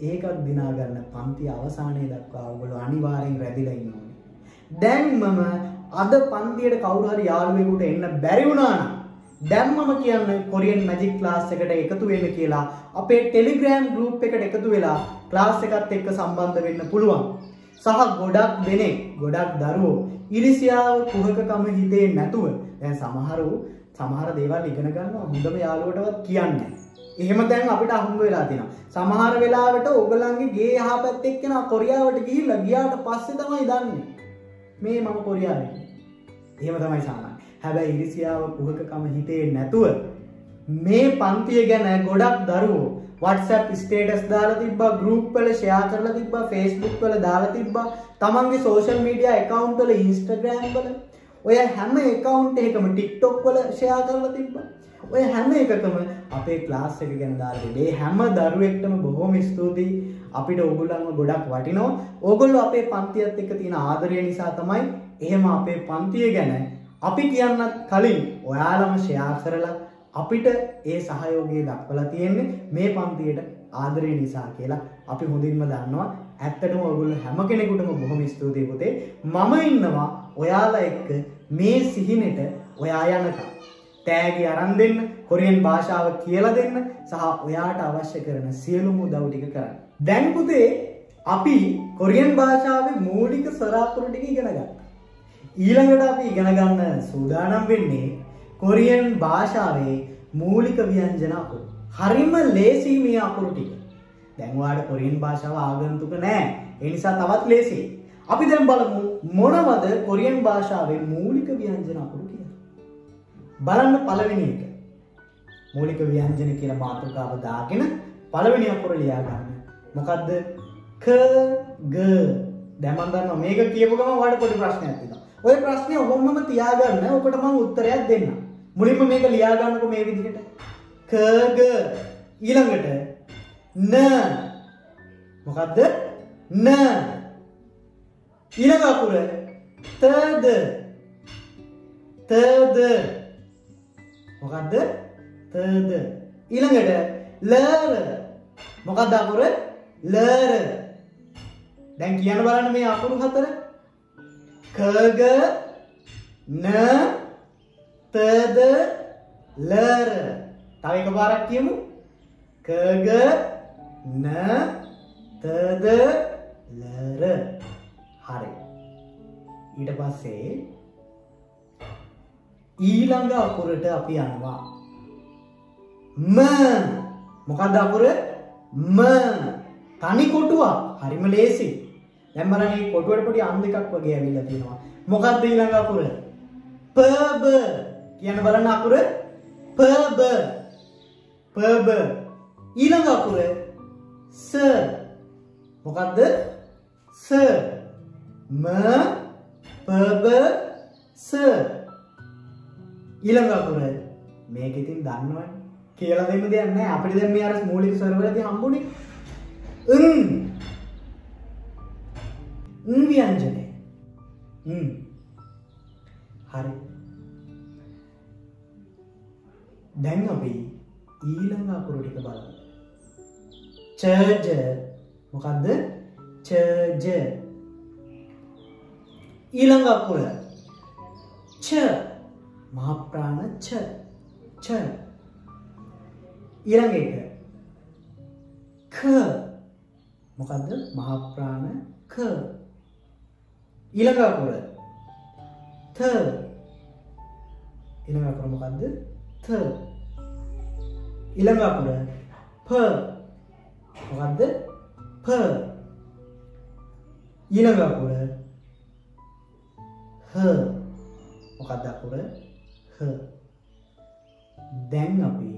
ඒකත් දිනා ගන්න පන්ති අවසානයේ දක්වා ඔයගොල්ලෝ අනිවාර්යෙන් රැඳිලා ඉන්න ඕනේ. දැන් මම අද පන්තියට කවුරු හරි යාළුවෙකුට එන්න බැරි වුණා නම් දැන් මම කියන්නේ කොරියන් මැජික් ක්ලාස් එකට එකතු වෙන්න කියලා. අපේ ටෙලිග්‍රෑම් ගෲප් එකට එකතු වෙලා ක්ලාස් එකත් එක්ක සම්බන්ධ වෙන්න පුළුවන්. සහ ගොඩක් දෙනෙක්, ගොඩක් දරුවෝ ඉරිසියාව කුහකකම හිතේ නැතුව දැන් සමහර දේවල් ඉගෙන ගන්නවා හොඳම යාළුවටවත් කියන්නේ නැහැ. එහෙම දැන් අපිට අහුම්බ වෙලා තියෙනවා. සමහර වෙලාවට ඕගොල්ලන්ගේ ගේ එහා පැත්තේ එක්කෙනා කොරියාවට ගිහිල්ලා ගියාට පස්සේ තමයි දන්නේ මේ මම කොරියාවේ. එහෙම තමයි සාමාන්‍ය. හැබැයි ඉරිසියාව කුහකකම හිතේ නැතුව මේ පන්තිය ගැන ගොඩක් දරුවෝ WhatsApp status දාලා තිබ්බා, ගෲප් වල ෂෙයා කරලා තිබ්බා, Facebook වල දාලා තිබ්බා, තමන්ගේ සෝෂල් මීඩියා ඇකවුන්ට් වල, Instagram වල, ඔය හැම ඇකවුන්ට් එකකම TikTok වල ෂෙයා කරලා තිබ්බා. ඔය හැම එකකම අපේ ක්ලාස් එක ගැන දාලා තිබ්බා. ඒ හැම දරුවෙක්ටම බොහොම ස්තුතියි. අපිට ඕගොල්ලන්ව ගොඩක් වටිනවා. ඕගොල්ලෝ අපේ පන්තියත් එක්ක තියෙන ආදරය නිසා තමයි එහෙම අපේ පන්තිය ගැන අපි කියන්නත් කලින් ඔයාලම ෂෙයා කරලා අපිට ඒ සහයෝගය දක්වලා තියෙන්නේ මේ පන්තියට ආදරය නිසා කියලා අපි හොඳින්ම දන්නවා. ඇත්තටම ඔයගොල්ලෝ හැම කෙනෙකුටම බොහොම ස්තුතියි පුතේ. මම ඉන්නවා ඔයාලා එක්ක මේ සිහිනෙට ඔයා යනකම්. තෑගි අරන් දෙන්න, කොරියන් භාෂාව කියලා දෙන්න සහ ඔයාට අවශ්‍ය කරන සියලුම උදව් ටික කරන්න. දැන් පුතේ අපි කොරියන් භාෂාවේ මූලික ස්වර අකුරු ටික ඉගෙන ගත්තා. ඊළඟට අපි ඉගෙන ගන්න සූදානම් වෙන්නේ කොරියන් භාෂාවේ මූලික ව්‍යංජන අකුරු. හරිම ලේසි මේ අකුරු ටික. දැන් ඔයාලට කොරියන් භාෂාව ආගන්තුක නෑ. ඒ නිසා තවත් ලේසියි. අපි දැන් බලමු මොනවද කොරියන් භාෂාවේ මූලික ව්‍යංජන අකුරු කියලා. බලන්න පළවෙනි එක. මූලික ව්‍යංජන කියලා මාතෘකාව දාගෙන පළවෙනි අකුර ලියා ගන්න. මොකද්ද? ක ග. දැන් මම දන්නවා මේක කියපු ගමන් ඔයාලට පොඩි ප්‍රශ්නයක් තියෙනවා. ඔය ප්‍රශ්නේ ඔහොමම තියාගන්න. ඔකට මම උත්තරයක් දෙන්නම්. මුලින්ම මේක ලියා ගන්නකො මේ විදිහට. ක ග. ඊළඟට න. මොකද්ද? න. ඊළඟ අකුර ත ද. ත ද. මොකද්ද? ත ද. ඊළඟට ල ර. මොකද්ද අකුර? ල ර. දැන් කියන්න බලන්න මේ අකුරු හතර. ක ග න ත ද ල ර. තව එකපාරක් කියමු. ක ග න ත ද ල ර. හරි. ඊට පස්සේ ඊළඟ අකුරට අපි යනවා. ම. මොකද්ද අකුර? ම. තනි කොටුවක්. හරිම ලේසි. දැන් බලන්න මේ කොටුවට පොඩි අං දෙකක් වගේ ඇවිල්ලා තියෙනවා. මොකද්ද ඊළඟ අකුර? ප බ. කියන්න බලන්න අකුර ප බ. ප බ. ඊළඟ අකුර ස. මොකද්ද? ස. ම ප බ ස. ඊළඟ අකුර මේක ඉතින් දන්නවනේ. කියලා දෙන්න දෙයක් නෑ. අපිට දැන් මේ අර මූලික ස්වරවලදී හම්බුනේ. උන්. උන් ව්‍යංජනය. උන්. හරි. දැන් අපි ඊළඟ අකුරු ටික බලමු. ච ජ. මොකද්ද? ච ජ. ඊළඟ අකුර ච. මහ ප්‍රාණ ච. ච. ඊළඟ එක ක. මොකද්ද? මහ ප්‍රාණ ක. ඊළඟ අකුර ත. ඊළඟ අකුර මොකද්ද? ත. ඊළඟ අකුර ප. මොකද්ද? ප. ඊළඟ අකුර හ. මොකද්ද අකුර? හ. දැන් අපි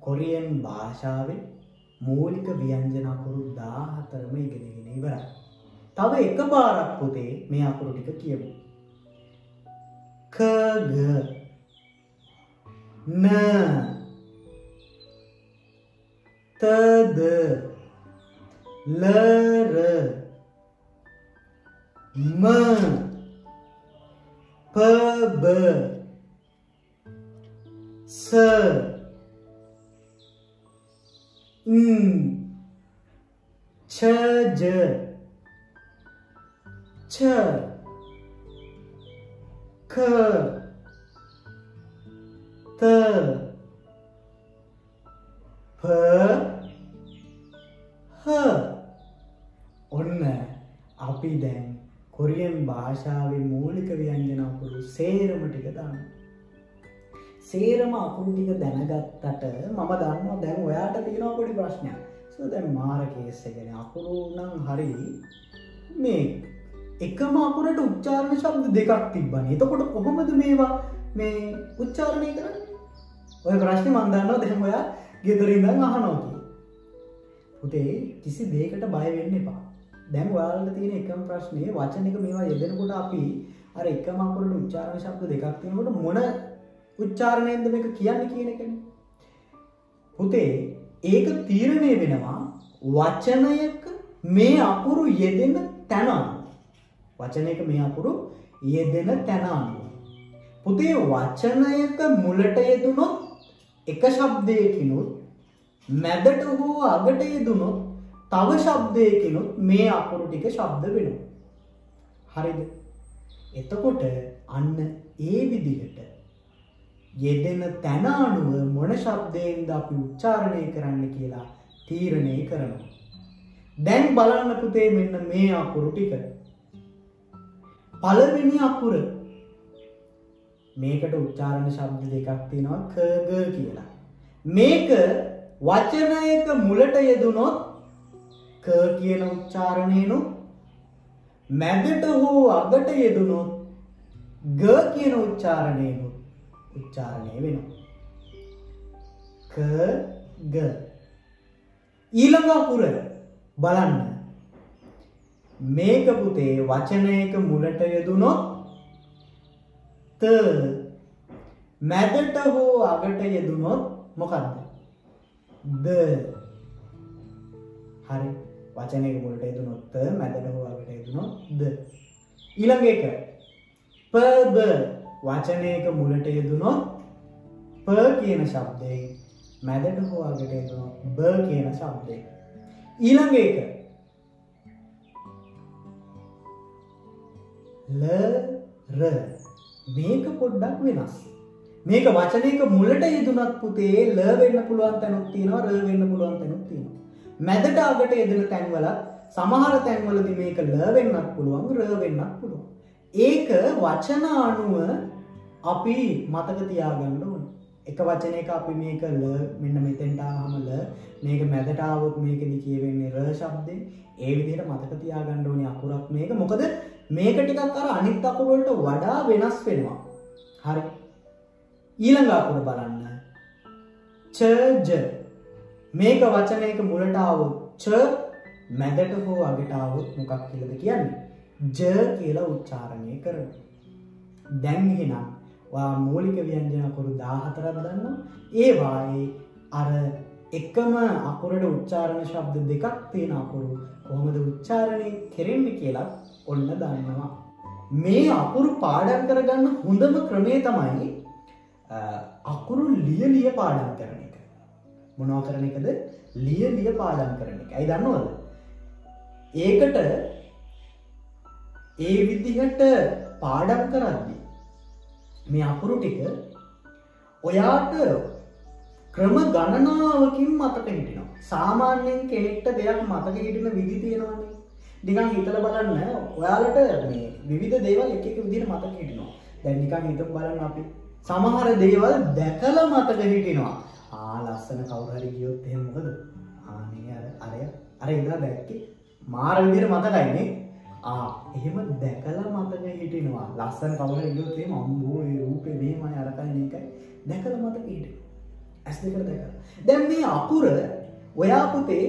කොරියන් භාෂාවේ මූලික ව්‍යංජන අකුරු 14ම ඉගෙනගෙන ඉවරයි. තව එකපාරක් පොතේ මේ අකුරු ටික කියමු. ක ග න ත ද ල ර ම ප බ ස න් ච ජ ච ක ත ප හ. ඔන්න අපි දැන් කොරියන් භාෂාවේ මූලික ව්‍යංජන අකුරු සේරම ටික දන්නවා. සේරම අකුරු ටික දැනගත්තට මම දන්නවා දැන් ඔයාට තියෙනවා පොඩි ප්‍රශ්නයක්. සෝ දැන් මාර කේස් එකනේ අකුරු නම් හරි මේ එකම අකුරට උච්චාරණ ශබ්ද දෙකක් තිබ්බනේ. එතකොට කොහොමද මේවා මේ උච්චාරණය කරන්නේ? ඔය ප්‍රශ්නේ මම දන්නවා දැන් ඔයා ගෙදර ඉඳන් අහනවා කියලා. පුතේ කිසි දෙයකට බය වෙන්න එපා. දැන් ඔයාලට තියෙන එකම ප්‍රශ්නේ වචනික මේවා යෙදෙනකොට අපි අර එකම අකුරට උච්චාරණ ශබ්ද දෙකක් තියෙනකොට මොන උච්චාරණයෙන්ද මේක කියන්නේ කියන එකනේ. පුතේ ඒක තීරණය වෙනවා වචනයක මේ අකුරු යෙදෙන තැන අනුව. වචනයක මේ අකුරු යෙදෙන තැන අනුව. පුතේ වචනයක මුලට යෙදුනොත් එක ශබ්දයකිනුත් මැදට හෝ අගට යෙදුනොත් තව ශබ්දයකිනුත් මේ අකුරු ටික ශබ්ද වෙනවා. හරිද? එතකොට අන්න ඒ විදිහට යෙදෙන තැන අනුව මොන ශබ්දයෙන්ද අපි උච්චාරණය කරන්න කියලා තීරණය කරනවා. දැන් බලන්න පුතේ මෙන්න මේ අකුරු ටික. පළවෙනි අකුර මේකට උච්චාරණ ශබ්ද දෙකක් තියෙනවා ක ග කියලා. මේක වචනයක මුලට යෙදුනොත් ක කියන උච්චාරණයනොත් මැදට හෝ අගට යෙදුනොත් ග කියන උච්චාරණයනොත් උච්චාරණය වෙනවා. ක ග. ඊළඟ අකුර බලන්න. මේක පුතේ වචනයක මුලට යෙදුනොත් ත, මැදට හෝ අගට යෙදුනොත් මොකද්ද? ද. හරි. වචනයක මුලට යෙදුනොත් ත, මැදට හෝ අගට යෙදුනොත් ද. ඊළඟ එක ප බ. වචනයක මුලට යෙදුනොත් ප කියන ශබ්දයෙන්, මැදට හෝ අගට යෙදුනොත් බ කියන ශබ්දයෙන්. ඊළඟ එක ල ර. මේක පොඩ්ඩක් වෙනස්. මේක වචනයක මුලට යෙදුනත් පුතේ ල වෙන්න පුළුවන් තැනුත් තියෙනවා, ර වෙන්න පුළුවන් තැනුත් තියෙනවා. මැදට අගට යෙදෙන තැන්වල සමහර තැන්වලදී මේක ල වෙන්නත් පුළුවන්, ර වෙන්නත් පුළුවන්. ඒක වචන අනුව අපි මතක තියාගන්න ඕනේ. එක වචනයක අපි මේක ල, මෙන්න මෙතෙන්ට ආවම ල, මේක මැදට ආවොත් මේකෙදි කියවෙන්නේ ර ශබ්දේ. ඒ විදිහට මතක තියාගන්න ඕනේ අකුරක් මේක. මොකද මේක ටිකක් අර අනිත් අකුරු වලට වඩා වෙනස් වෙනවා. හරි. ඊළඟ අකුර බලන්න. ච ජ. මේක වචනයක මුලට ආවොත් ච, මැදට හෝ අගට ආවොත් මොකක් කියලාද කියන්නේ? ජ කියලා උච්චාරණය කරනවා. දැන් එහෙනම් ඔයා මූලික ව්‍යංජන අකුරු 14ක් දන්නවා. ඒ වායේ අර එකම අකුරට උච්චාරණ ශබ්ද දෙකක් තියෙන අකුරු කොහොමද උච්චාරණය කෙරෙන්නේ කියලා ඔන්න දන්නවා. මේ අකුරු පාඩම් කරගන්න හොඳම ක්‍රමය තමයි අකුරු ලිය ලිය පාඩම් කරන එක. මොනවා කරන එකද? ලිය ලිය පාඩම් කරන එක. ඇයි දන්නවද? ඒකට ඒ විදිහට පාඩම් කරද්දී මේ අකුරු ටික ඔයාට ක්‍රම ගණනාවකින් මතක හිටිනවා. සාමාන්‍යයෙන් කෙනෙක්ට දෙයක් මතක හිටින විදි තියෙනවනේ. නිකන් හිතලා බලන්න ඔයාලට මේ විවිධ දේවල් එක එක විදිහට මතක හිටිනවා. දැන් නිකන් හිතමු බලන්න අපි සමහර දේවල් දැකලා මතක හිටිනවා. ආ ලස්සන කවුරු හරි ගියොත් එහෙම මොකද? ආ නේ අර අර ඉඳලා දැක්කේ මාර විදිහට මතකයි නේ. ආ එහෙම දැකලා මතක හිටිනවා. ලස්සන කවුරු හරි ගියොත් එහෙම අම්බෝ ඒ රූපේ මෙහෙමයි අරකයි මේකයි දැකලා මතක හිටිනවා. ඇස් දෙකට දැකලා. දැන් මේ අකුර ඔයා පුතේ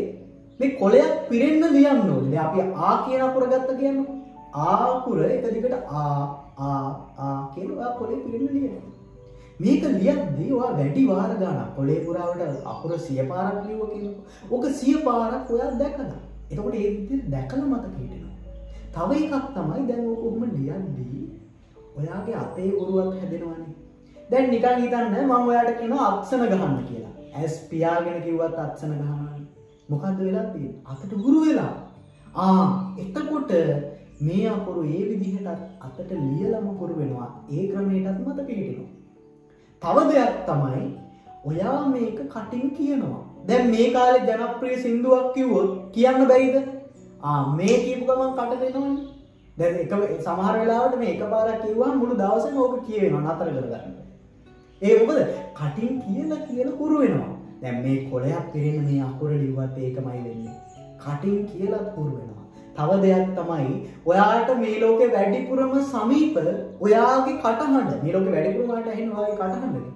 මේ කොලයක් පිරෙන්න ලියන්න ඕනේ. දැන් අපි ආ කියන අකුර ගත්ත කියන්නකො. ආ අකුර එක දිගට ආ ආ ආ කියන ඔයා කොලේ පිරෙන්න ලියනවා. මේක ලියද්දී ඔයා වැඩි වාර ගාණක් කොලේ පුරාවට අකුර 100 පාරක් ලියුවා කියනකො. ඔක 100 පාරක් ඔයා දැකලා. එතකොට ඒ විදිහට දැකලා මතක හිටිනවා. තව එකක් තමයි දැන් ඔක කොහොම ලියද්දී ඔයාගේ අතේ උරුවක් හැදෙනවනේ. දැන් නිකන් හිතන්න මම ඔයාට කියනවා අත්සන ගහන්න කියලා. ඇස් පියාගෙන කිව්වත් අත්සන ගහනවනේ. මොකද්ද වෙලා තියෙන්නේ? අතට හුරු වෙලා. ආ එතකොට මේ අකුරු ඒ විදිහටත් අතට ලියලම හුරු වෙනවා. ඒ ක්‍රමයටත් මතක හිටිනවා. තව දෙයක් තමයි ඔයා මේක කටින් කියනවා. දැන් මේ කාලේ ජනප්‍රිය සින්දුවක් කිව්වොත් කියන්න බැරිද? ආ මේ කියපු ගමන් කට දෙනවනේ. දැන් එක සමහර වෙලාවට මේ එකපාරක් කිව්වම මුළු දවසේම ඕක කියවෙනවා නතර කරගන්න. ඒ මොකද කටින් කියලා කියලා හුරු වෙනවා. දැන් මේ කොලයක් පිරෙන්න මේ අකුර ලිව්වත් ඒකමයි වෙන්නේ. කටින් කියලාත් හුරු වෙනවා. තව දෙයක් තමයි ඔයාට මේ ලෝකේ වැඩිපුරම සමීප ඔයාගේ කටහඬ. මේ ලෝකේ වැඩිපුරම ඔයාට ඇහෙන ඔයාගේ කටහඬනේ.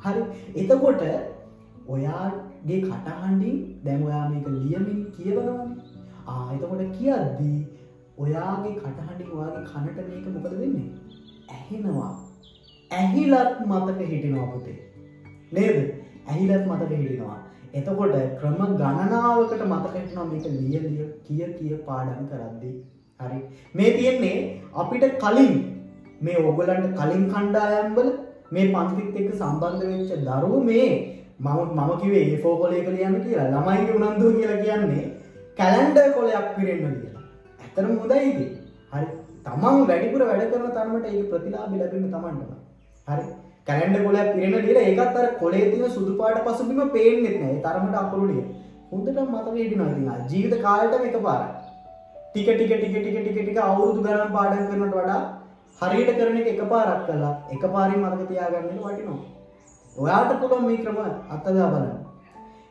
හරි. එතකොට ඔයාගේ කටහඬින් දැන් ඔයා මේක ලියමින් කියවනවනේ. එතකොට කියද්දී ඔයාගේ කටහඬින් ඔයාගේ කනට මේක මොකද වෙන්නේ? ඇහෙනවා. ඇහිලත් මතක හිටිනවා පුතේ. නේද? ඇහිලත් මතක හිටිනවා. එතකොට ක්‍රම ගණනාවකට මතක හිටිනවා මේක ලිය ලිය කිය කිය පාඩම් කරද්දී. හරි. මේ තියෙන්නේ අපිට කලින් මේ ඕගොල්ලන්ට කලින් කණ්ඩායම් වල මේ පන්තිත් එක්ක සම්බන්ධ වෙච්ච දරුවෝ මේ මම කිව්වේ A4 කොලයක ලියන්න කියලා. ළමයින්ගේ උනන්දුව කියලා කියන්නේ කැලෙන්ඩර් කොලයක් පිරෙන්න කියලා. ඇත්තටම හොඳයි ඉතින්. හරි. තමන් වැඩිපුර වැඩ කරන තරමට ඒකේ ප්‍රතිලාභය ලැබෙන්නේ තමන්ටම. හරි. කැලෙන්ඩර් කොලයක් පිරෙන්න ලියලා ඒකත් අර කොලේ තියෙන සුදු පාට පසුබිම පේන්නෙත් නෑ. ඒ තරමට අකුරු ලිය. හොඳටම මතක හිටිනවා ඉතින්. ආ ජීවිත කාලෙටම එකපාරයි. ටික ටික ටික ටික ටික ටික අවුරුදු ගණන් පාඩම් කරනට වඩා හරියට කරන එක එකපාරක් කළා එකපාරින් මතක තියාගන්න එක වටිනවා. ඔයාට පුළුවන් මේ ක්‍රම අත්හදා බලන්න.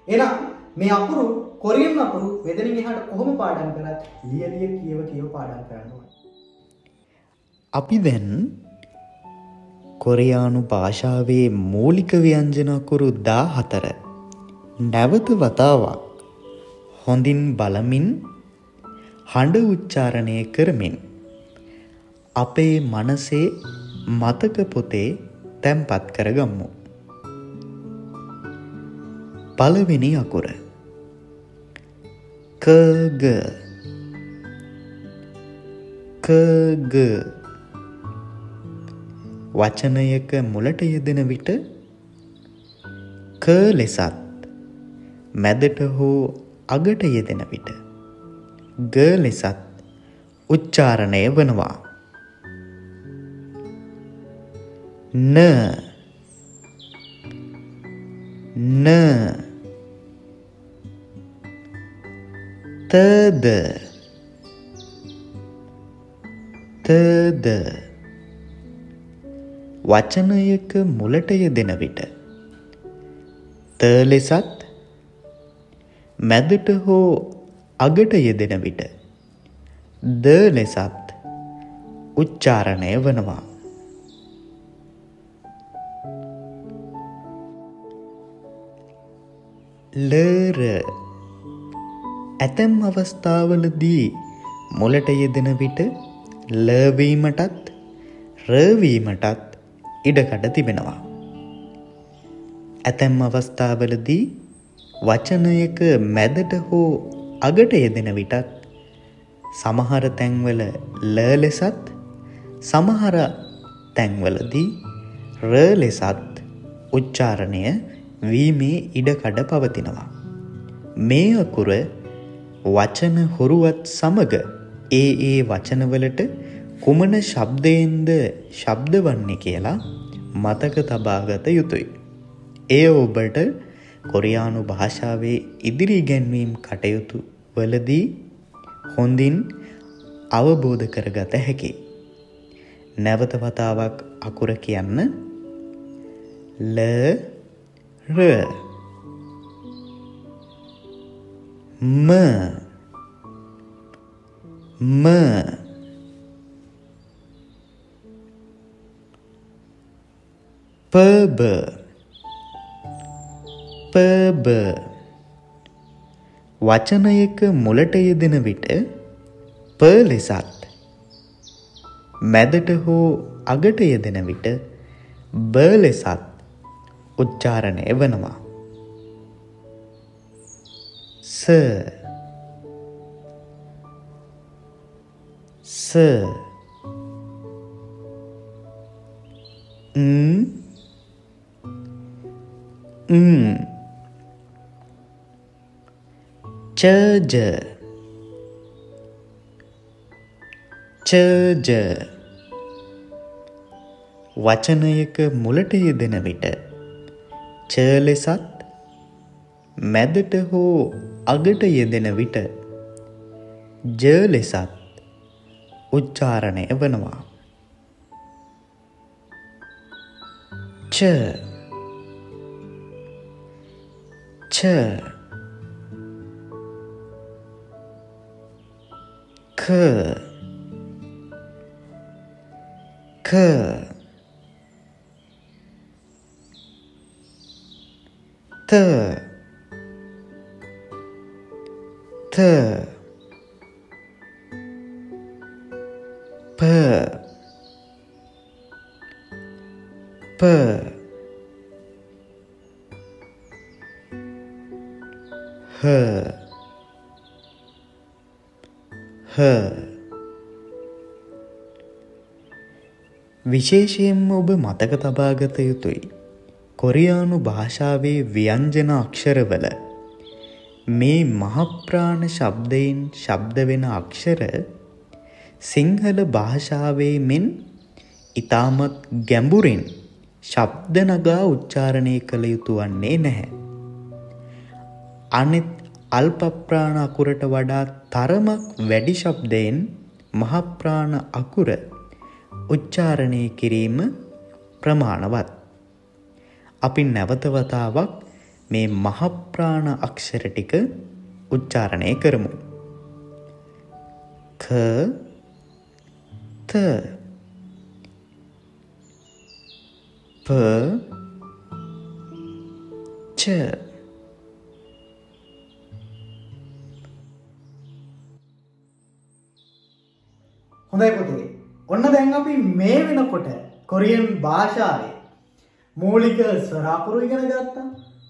එහෙනම් මේ අකුරු කොරියන් අකුරු මෙතනින් එහාට කොහොම පාඩම් කරත් ලිය ලිය කියව කියව පාඩම් කරන්න ඕනේ. අපි දැන් කොරියානු භාෂාවේ මූලික ව්‍යංජන අකුරු 14 නැවත වතාවක් හොඳින් බලමින් හඬ උච්චාරණය කරමින් අපේ මනසේ මතක පොතේ තැන්පත් කරගමු. පළවෙනි අකුර ක ග ක ග වචනයක මුලට යෙදෙන විට ක ලෙසත් මැදට හෝ අගට යෙදෙන විට ග ලෙසත් උච්චාරණය වනවා. න න ත ද ත ද වචනයක මුලට යෙදෙන විට ත ලෙසත් මැදට හෝ අගට යෙදෙන විට ද ලෙසත් උච්චාරණය වනවා. ල ර ඇතැම් අවස්ථාවලදී මුලට යෙදෙන විට ල වීමටත් ර වීමටත් ඉඩකඩ තිබෙනවා. ඇතැම් අවස්ථාවලදී වචනයක මැදට හෝ අගට යෙදෙන විටත් සමහර තැන්වල ල ලෙසත් සමහර තැන්වලදී ර ලෙසත් උච්චාරණය වීමේ ඉඩකඩ පවතිනවා. මේ අකුර වචන හොරුවත් සමග ඒ ඒ වචනවලට කුමන ශබ්දයෙන්ද ශබ්ද වන්නේ කියලා මතක තබාගත යුතුයි. එය ඔබට කොරියානු භාෂාවේ ඉදිරි ඉගැන්වීම් කටයුතු වලදී හොඳින් අවබෝධ කරගත හැකියි. නැවත වතාවක් අකුර කියන්න. ල ර ම ම ප බ ප බ වචනයක මුලට යෙදෙන විට ප ලෙසත් මැදට හෝ අගට යෙදෙන විට බ ලෙසත් උච්චාරණය වනවා. ස ස න් න් ච ජ ච ජ වචනයක මුලට යෙදෙන විට ච ලෙසත් මැදට හෝ අගට යෙදෙන විට ජ ලෙසත් උච්චාරණය වනවා. ච ච ක ක ත ත ප ප හ හ. විශේෂයෙන්ම ඔබ මතක තබාගත යුතුයි කොරියානු භාෂාවේ ව්‍යංජන අක්ෂරවල මේ මහප්‍රාණ ශබ්දයෙන් ශබ්ද වෙන අක්ෂර සිංහල භාෂාවේ මෙන් ඉතාමත් ගැඹුරින් ශබ්ද නගා උච්චාරණය කළ යුතු වන්නේ නැහැ. අනෙත් අල්ප ප්‍රාණ අකුරට වඩා තරමක් වැඩි ශබ්දයෙන් මහප්‍රාණ අකුර උච්චාරණය කිරීම ප්‍රමාණවත්. අපි නැවත වතාවක් මේ මහප්‍රාණ අක්ෂර ටික උච්චාරණය කරමු. ක ත ප ච. හොඳයි පුතේ. ඔන්න දැන් අපි මේ වෙනකොට කොරියන් භාෂාවේ මූලික ස්වර අකුරු ඉගෙන ගත්තා.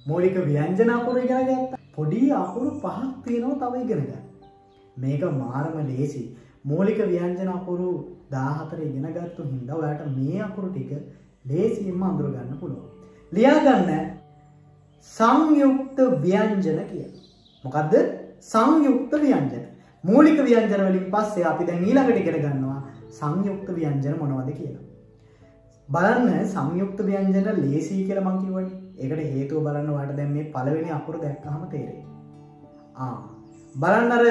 මූලික ව්‍යංජන අකුරු ඉගෙන ගත්තා. පොඩි අකුරු පහක් තියෙනවා තව ඉගෙන ගන්න. මේක මාරම ලේසි. මූලික ව්‍යංජන අකුරු 14 ඉගෙන ගත්තු හින්දා ඔයාට මේ අකුරු ටික ලේසියෙන්ම අඳුර ගන්න පුළුවන්. ලියා ගන්න සංයුක්ත ව්‍යංජන කියලා. මොකද්ද? සංයුක්ත ව්‍යංජන. මූලික ව්‍යංජන වලින් පස්සේ අපි දැන් ඊළඟට ඉගෙන ගන්නවා සංයුක්ත ව්‍යංජන මොනවද කියලා. බලන්න සංයුක්ත ව්‍යංජන ලේසි කියලා මං කිව්වනේ. ඒකට හේතුව බලන්න ඔයාලට දැන් මේ පළවෙනි අකුර දැක්කහම තේරෙයි. බලන්න අර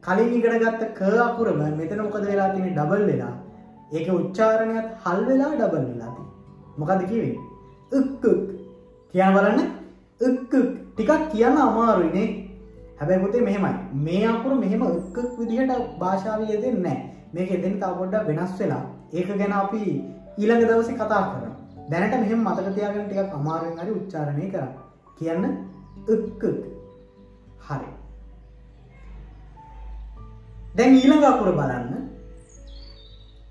කලින් ඉගෙන ගත්ත ක අකුරම මෙතන මොකද වෙලා තියෙන්නේ? ඩබල් වෙලා. ඒකේ උච්චාරණයත් හල් වෙලා ඩබල් වෙලා තියෙන්නේ. මොකද්ද කිව්වේ? උක් උක්. කියන්න බලන්න. උක් උක්. ටිකක් කියන්න අමාරුයි නේ. හැබැයි පොතේ මෙහෙමයි. මේ අකුර මෙහෙම උක් උක් විදිහට භාෂාවේ යෙදෙන්නේ නැහැ. මේක යෙදෙන්නේ තව පොඩ්ඩක් වෙනස් වෙලා. ඒක ගැන අපි ඊළඟ දවසේ කතා කරනවා. දැනට මෙහෙම මතක තියාගන්න ටිකක් අමාරුවෙන් හරි උච්චාරණය කරන්න. කියන්න උක් උක්. හරි. දැන් ඊළඟ අකුර බලන්න.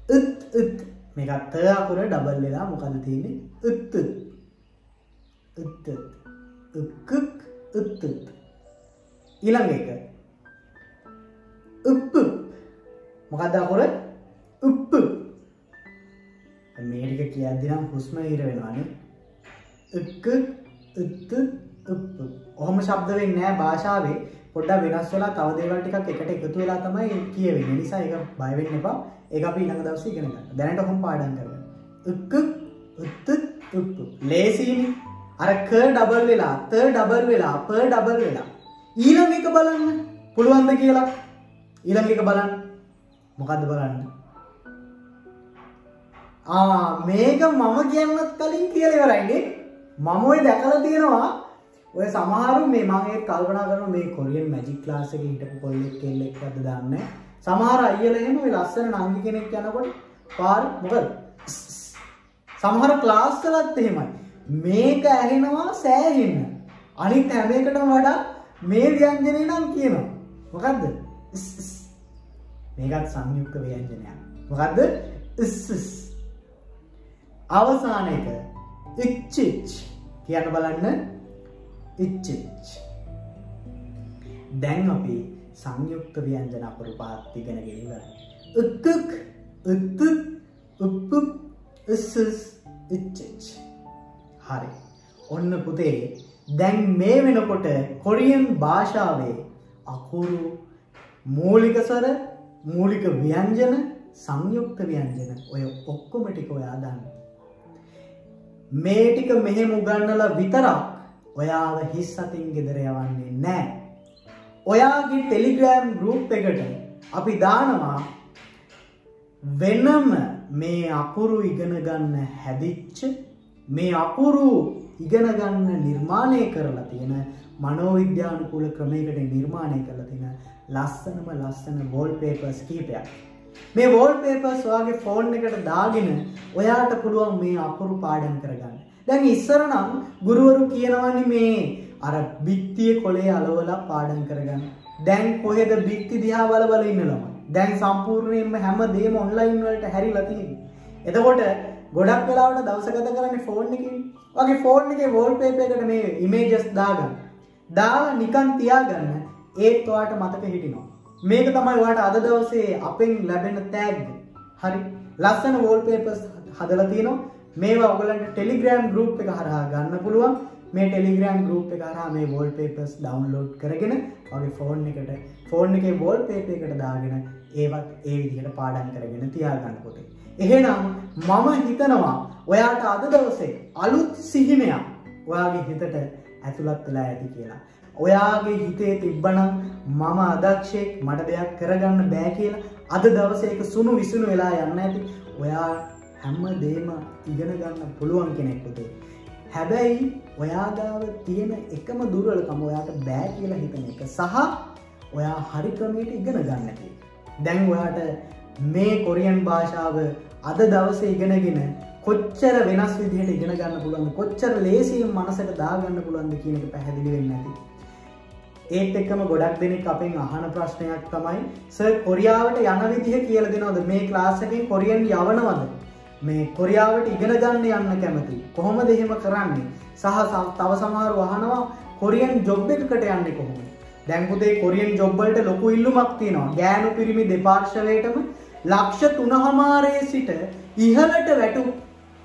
උත් උත්. මේකත් ත අකුර ඩබල් වෙලා මොකද තියෙන්නේ? උත් උත්. උත් උත්. උක් උක් උත් උත්. ඊළඟ එක උප්පු. මොකද්ද අකුර? උප්පු. මේ ටික කියද්දි නම් හුස්ම ඉර වෙනවානේ. උක් උත් උප්පු. ඔහොම ශබ්ද වෙන්නේ නැහැ භාෂාවේ. පොඩ්ඩක් වෙනස් වෙලා තව දේවල් ටිකක් එකට එකතු වෙලා තමයි කියවෙන්නේ. ඒ නිසා ඒක බය වෙන්න එපා. ඒක අපි ඊළඟ දවසේ ඉගෙන ගන්න. දැනට ඔහොම පාඩම් කරගන්න. උක් උත් උප්පු. ලේසියිනේ. අර ක ඩබල් වෙලා, ත ඩබල් වෙලා, ප ඩබල් වෙලා. ඊළඟ එක බලන්න පුළුවන්ද කියලා. ඊළඟ එක බලන්න. මොකද්ද බලන්න? මේක මම කියන්නත් කලින් කියලා ඉවරයි නේ. මම ඔය දැකලා තියෙනවා ඔය සමහරු මේ මම ඒත් කල්පනා කරනවා මේ කොරියන් මැජික් ක්ලාස් එකේ හිටපු කොල්ලෙක් කෙල්ලෙක්වද දන්නේ නැහැ. සමහර අයියලා එහෙම ඔය ලස්සන නංගි කෙනෙක් යනකොට පාර මොකද? සමහර ක්ලාස් වලත් එහෙමයි. මේක ඇහෙනවා සෑහෙන්න. අනිත් හැම එකටම වඩා මේ ව්‍යංජනේ නම් කියනවා. මොකද්ද? මේකත් සංයුක්ත ව්‍යංජනයක්. මොකද්ද? ඉස්. අවසාන එක ඉච්චිච් කියන්න බලන්න. ඉච්චිච්. දැන් අපි සංයුක්ත ව්‍යංජන අකුරු පහක් ඉගෙනගෙන ඉවරයි. උක්ක් උත්ත් උප්පුප් ඉස්ස් ඉච්චිච්. හරි. ඔන්න පුතේ දැන් මේ වෙනකොට කොරියන් භාෂාවේ අකුරු මූලික ස්වර, මූලික ව්‍යංජන, සංයුක්ත ව්‍යංජන ඔය ඔක්කොම ටික ඔයා දන්න. මේ ටික මෙහෙම උගන්වලා විතරක් ඔයාව හිස් අතින් ගෙදර යවන්නේ නෑ. ඔයාගේ ටෙලිග්‍රෑම් ගෲප් එකට අපි දානවා වෙනම මේ අකුරු ඉගෙන ගන්න හැදිච්ච, මේ අකුරු ඉගෙන ගන්න නිර්මාණය කරලා තියෙන මනෝවිද්‍යානුකූල ක්‍රමයකට නිර්මාණය කරලා තියෙන ලස්සනම ලස්සන වෝල්පේපර්ස් කිහිපයක්. මේ වෝල්පේපර්ස් ඔයාගේ ෆෝන් එකට දාගෙන ඔයාට පුළුවන් මේ අකුරු පාඩම් කරගන්න. දැන් ඉස්සර නම් ගුරුවරු කියනවනේ මේ අර බිත්තියේ කොලේ අලවලා පාඩම් කරගන්න. දැන් කොහෙද බිත්ති දිහා බල බල ඉන්න ළමයි. දැන් සම්පූර්ණයෙන්ම හැම දෙයක්ම ඔන්ලයින් වලට හැරිලා තියෙන්නේ. එතකොට ගොඩක් වෙලාවට දවස ගත කරන්නේ ෆෝන් එකේ. ඔයාගේ ෆෝන් එකේ වෝල්පේපර් එකට මේ ඉමේජස් දාගන්න. දාලා නිකන් තියාගන්න. ඒත් ඔයාට මතක හිටිනවා. මේක තමයි ඔයාට අද දවසේ අපෙන් ලැබෙන තෑග්ග. හරි. ලස්සන වෝල්පේපර්ස් හදලා තියෙනවා. මේවා ඔයගලන්ට Telegram group එක හරහා ගන්න පුළුවන්. මේ Telegram group එක හරහා මේ වෝල්පේපර්ස් ඩවුන්ලෝඩ් කරගෙන ඔයාගේ ෆෝන් එකට ෆෝන් එකේ වෝල්පේපර් එකට දාගෙන ඒවත් ඒ විදිහට පාඩම් කරගෙන තියාගන්න පොතේ. එහෙනම් මම හිතනවා ඔයාට අද දවසේ අලුත් සිහිනයක් ඔයාගේ හිතට ඇතුළත් වෙලා ඇති කියලා. ඔයාගේ හිතේ තිබ්බනම් මම අදක්ෂයෙක්, මට දෙයක් කරගන්න බෑ කියලා අද දවසේ ඒක සුණු විසුණු වෙලා යන්න ඇති. ඔයා හැම දෙයක්ම ඉගෙන ගන්න පුළුවන් කෙනෙක් පුතේ. හැබැයි ඔයා ගාව තියෙන එකම දුර්වලකම ඔයාට බෑ කියලා හිතන එක සහ ඔයා හරි ක්‍රමයට ඉගෙන ගන්න නැති. දැන් ඔයාට මේ කොරියන් භාෂාව අද දවසේ ඉගෙනගෙන කොච්චර වෙනස් විදිහට ඉගෙන ගන්න පුළුවන්ද, කොච්චර ලේසියෙන් මනසට දාගන්න පුළුවන්ද කියන එක පැහැදිලි වෙන්නේ නැති. ඒත් එක්කම ගොඩක් දෙනෙක් අපෙන් අහන ප්‍රශ්නයක් තමයි, සර් කොරියාවට යන විදිහ කියලා දෙනවද? මේ ක්ලාස් එකෙන් කොරියන් යවනවද? මේ කොරියාවට ඉගෙන ගන්න යන්න කැමති. කොහොමද එහෙම කරන්නේ? සහ තව සමහරව අහනවා කොරියන් ජොබ් එකකට යන්නේ කොහොමද? දැන් පුතේ කොරියන් ජොබ් වලට ලොකු ඉල්ලුමක් තියෙනවා. ගෑනු පිරිමි දෙපාර්ශ්වයටම 3.5 ලක්ෂ සිට ඉහළට වැටුප්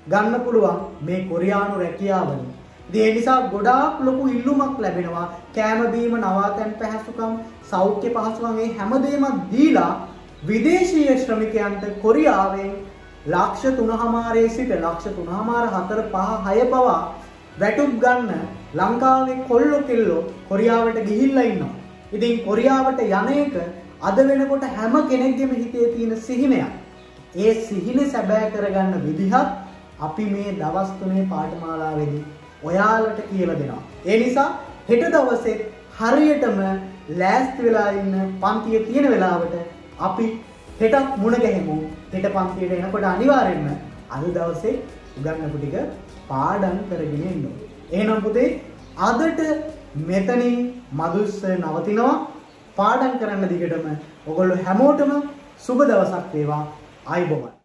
ගන්න පුළුවන් මේ කොරියානු රැකියාවලින්. ඉතින් ඒ නිසා ගොඩාක් ලොකු ඉල්ලුමක් ලැබෙනවා. කෑම බීම, නවාතැන් පහසුකම්, සෞඛ්‍ය පහසුකම් මේ හැමදේම දීලා විදේශීය ශ්‍රමිකයන්ට කොරියාවෙන් 3.5 ලක්ෂ සිට 3.5 ලක්ෂ 4 5 6 පවා වැටුප් ගන්න ලංකාවේ කොල්ලෝ කෙල්ලෝ කොරියාවට ගිහිල්ලා ඉන්නවා. ඉතින් කොරියාවට යන එක අද වෙනකොට හැම කෙනෙක්ගේම හිතේ තියෙන සිහිනයක්. ඒ සිහින සැබෑ කරගන්න විදිහත් අපි මේ දවස් තුනේ පාඨමාලාවේදී ඔයාලට කියලා දෙනවා. ඒ නිසා හෙට දවසේ හරියටම ලෑස්ති වෙලා ඉන්න පන්තියේ තියෙන වෙලාවට අපි හෙටත් මුණ ගැහෙමු. හෙට පන්තියට එනකොට අනිවාර්යෙන්ම අද දවසේ උගන්වපු ටික පාඩම් කරගෙන එන්න ඕනේ. එහෙනම් පුතේ අදට මෙතනින් මදුස්ස නවතිනවා. පාඩම් කරන්න දිගටම ඔයගොල්ලෝ හැමෝටම සුබ දවසක් වේවා. ආයිබෝවන්.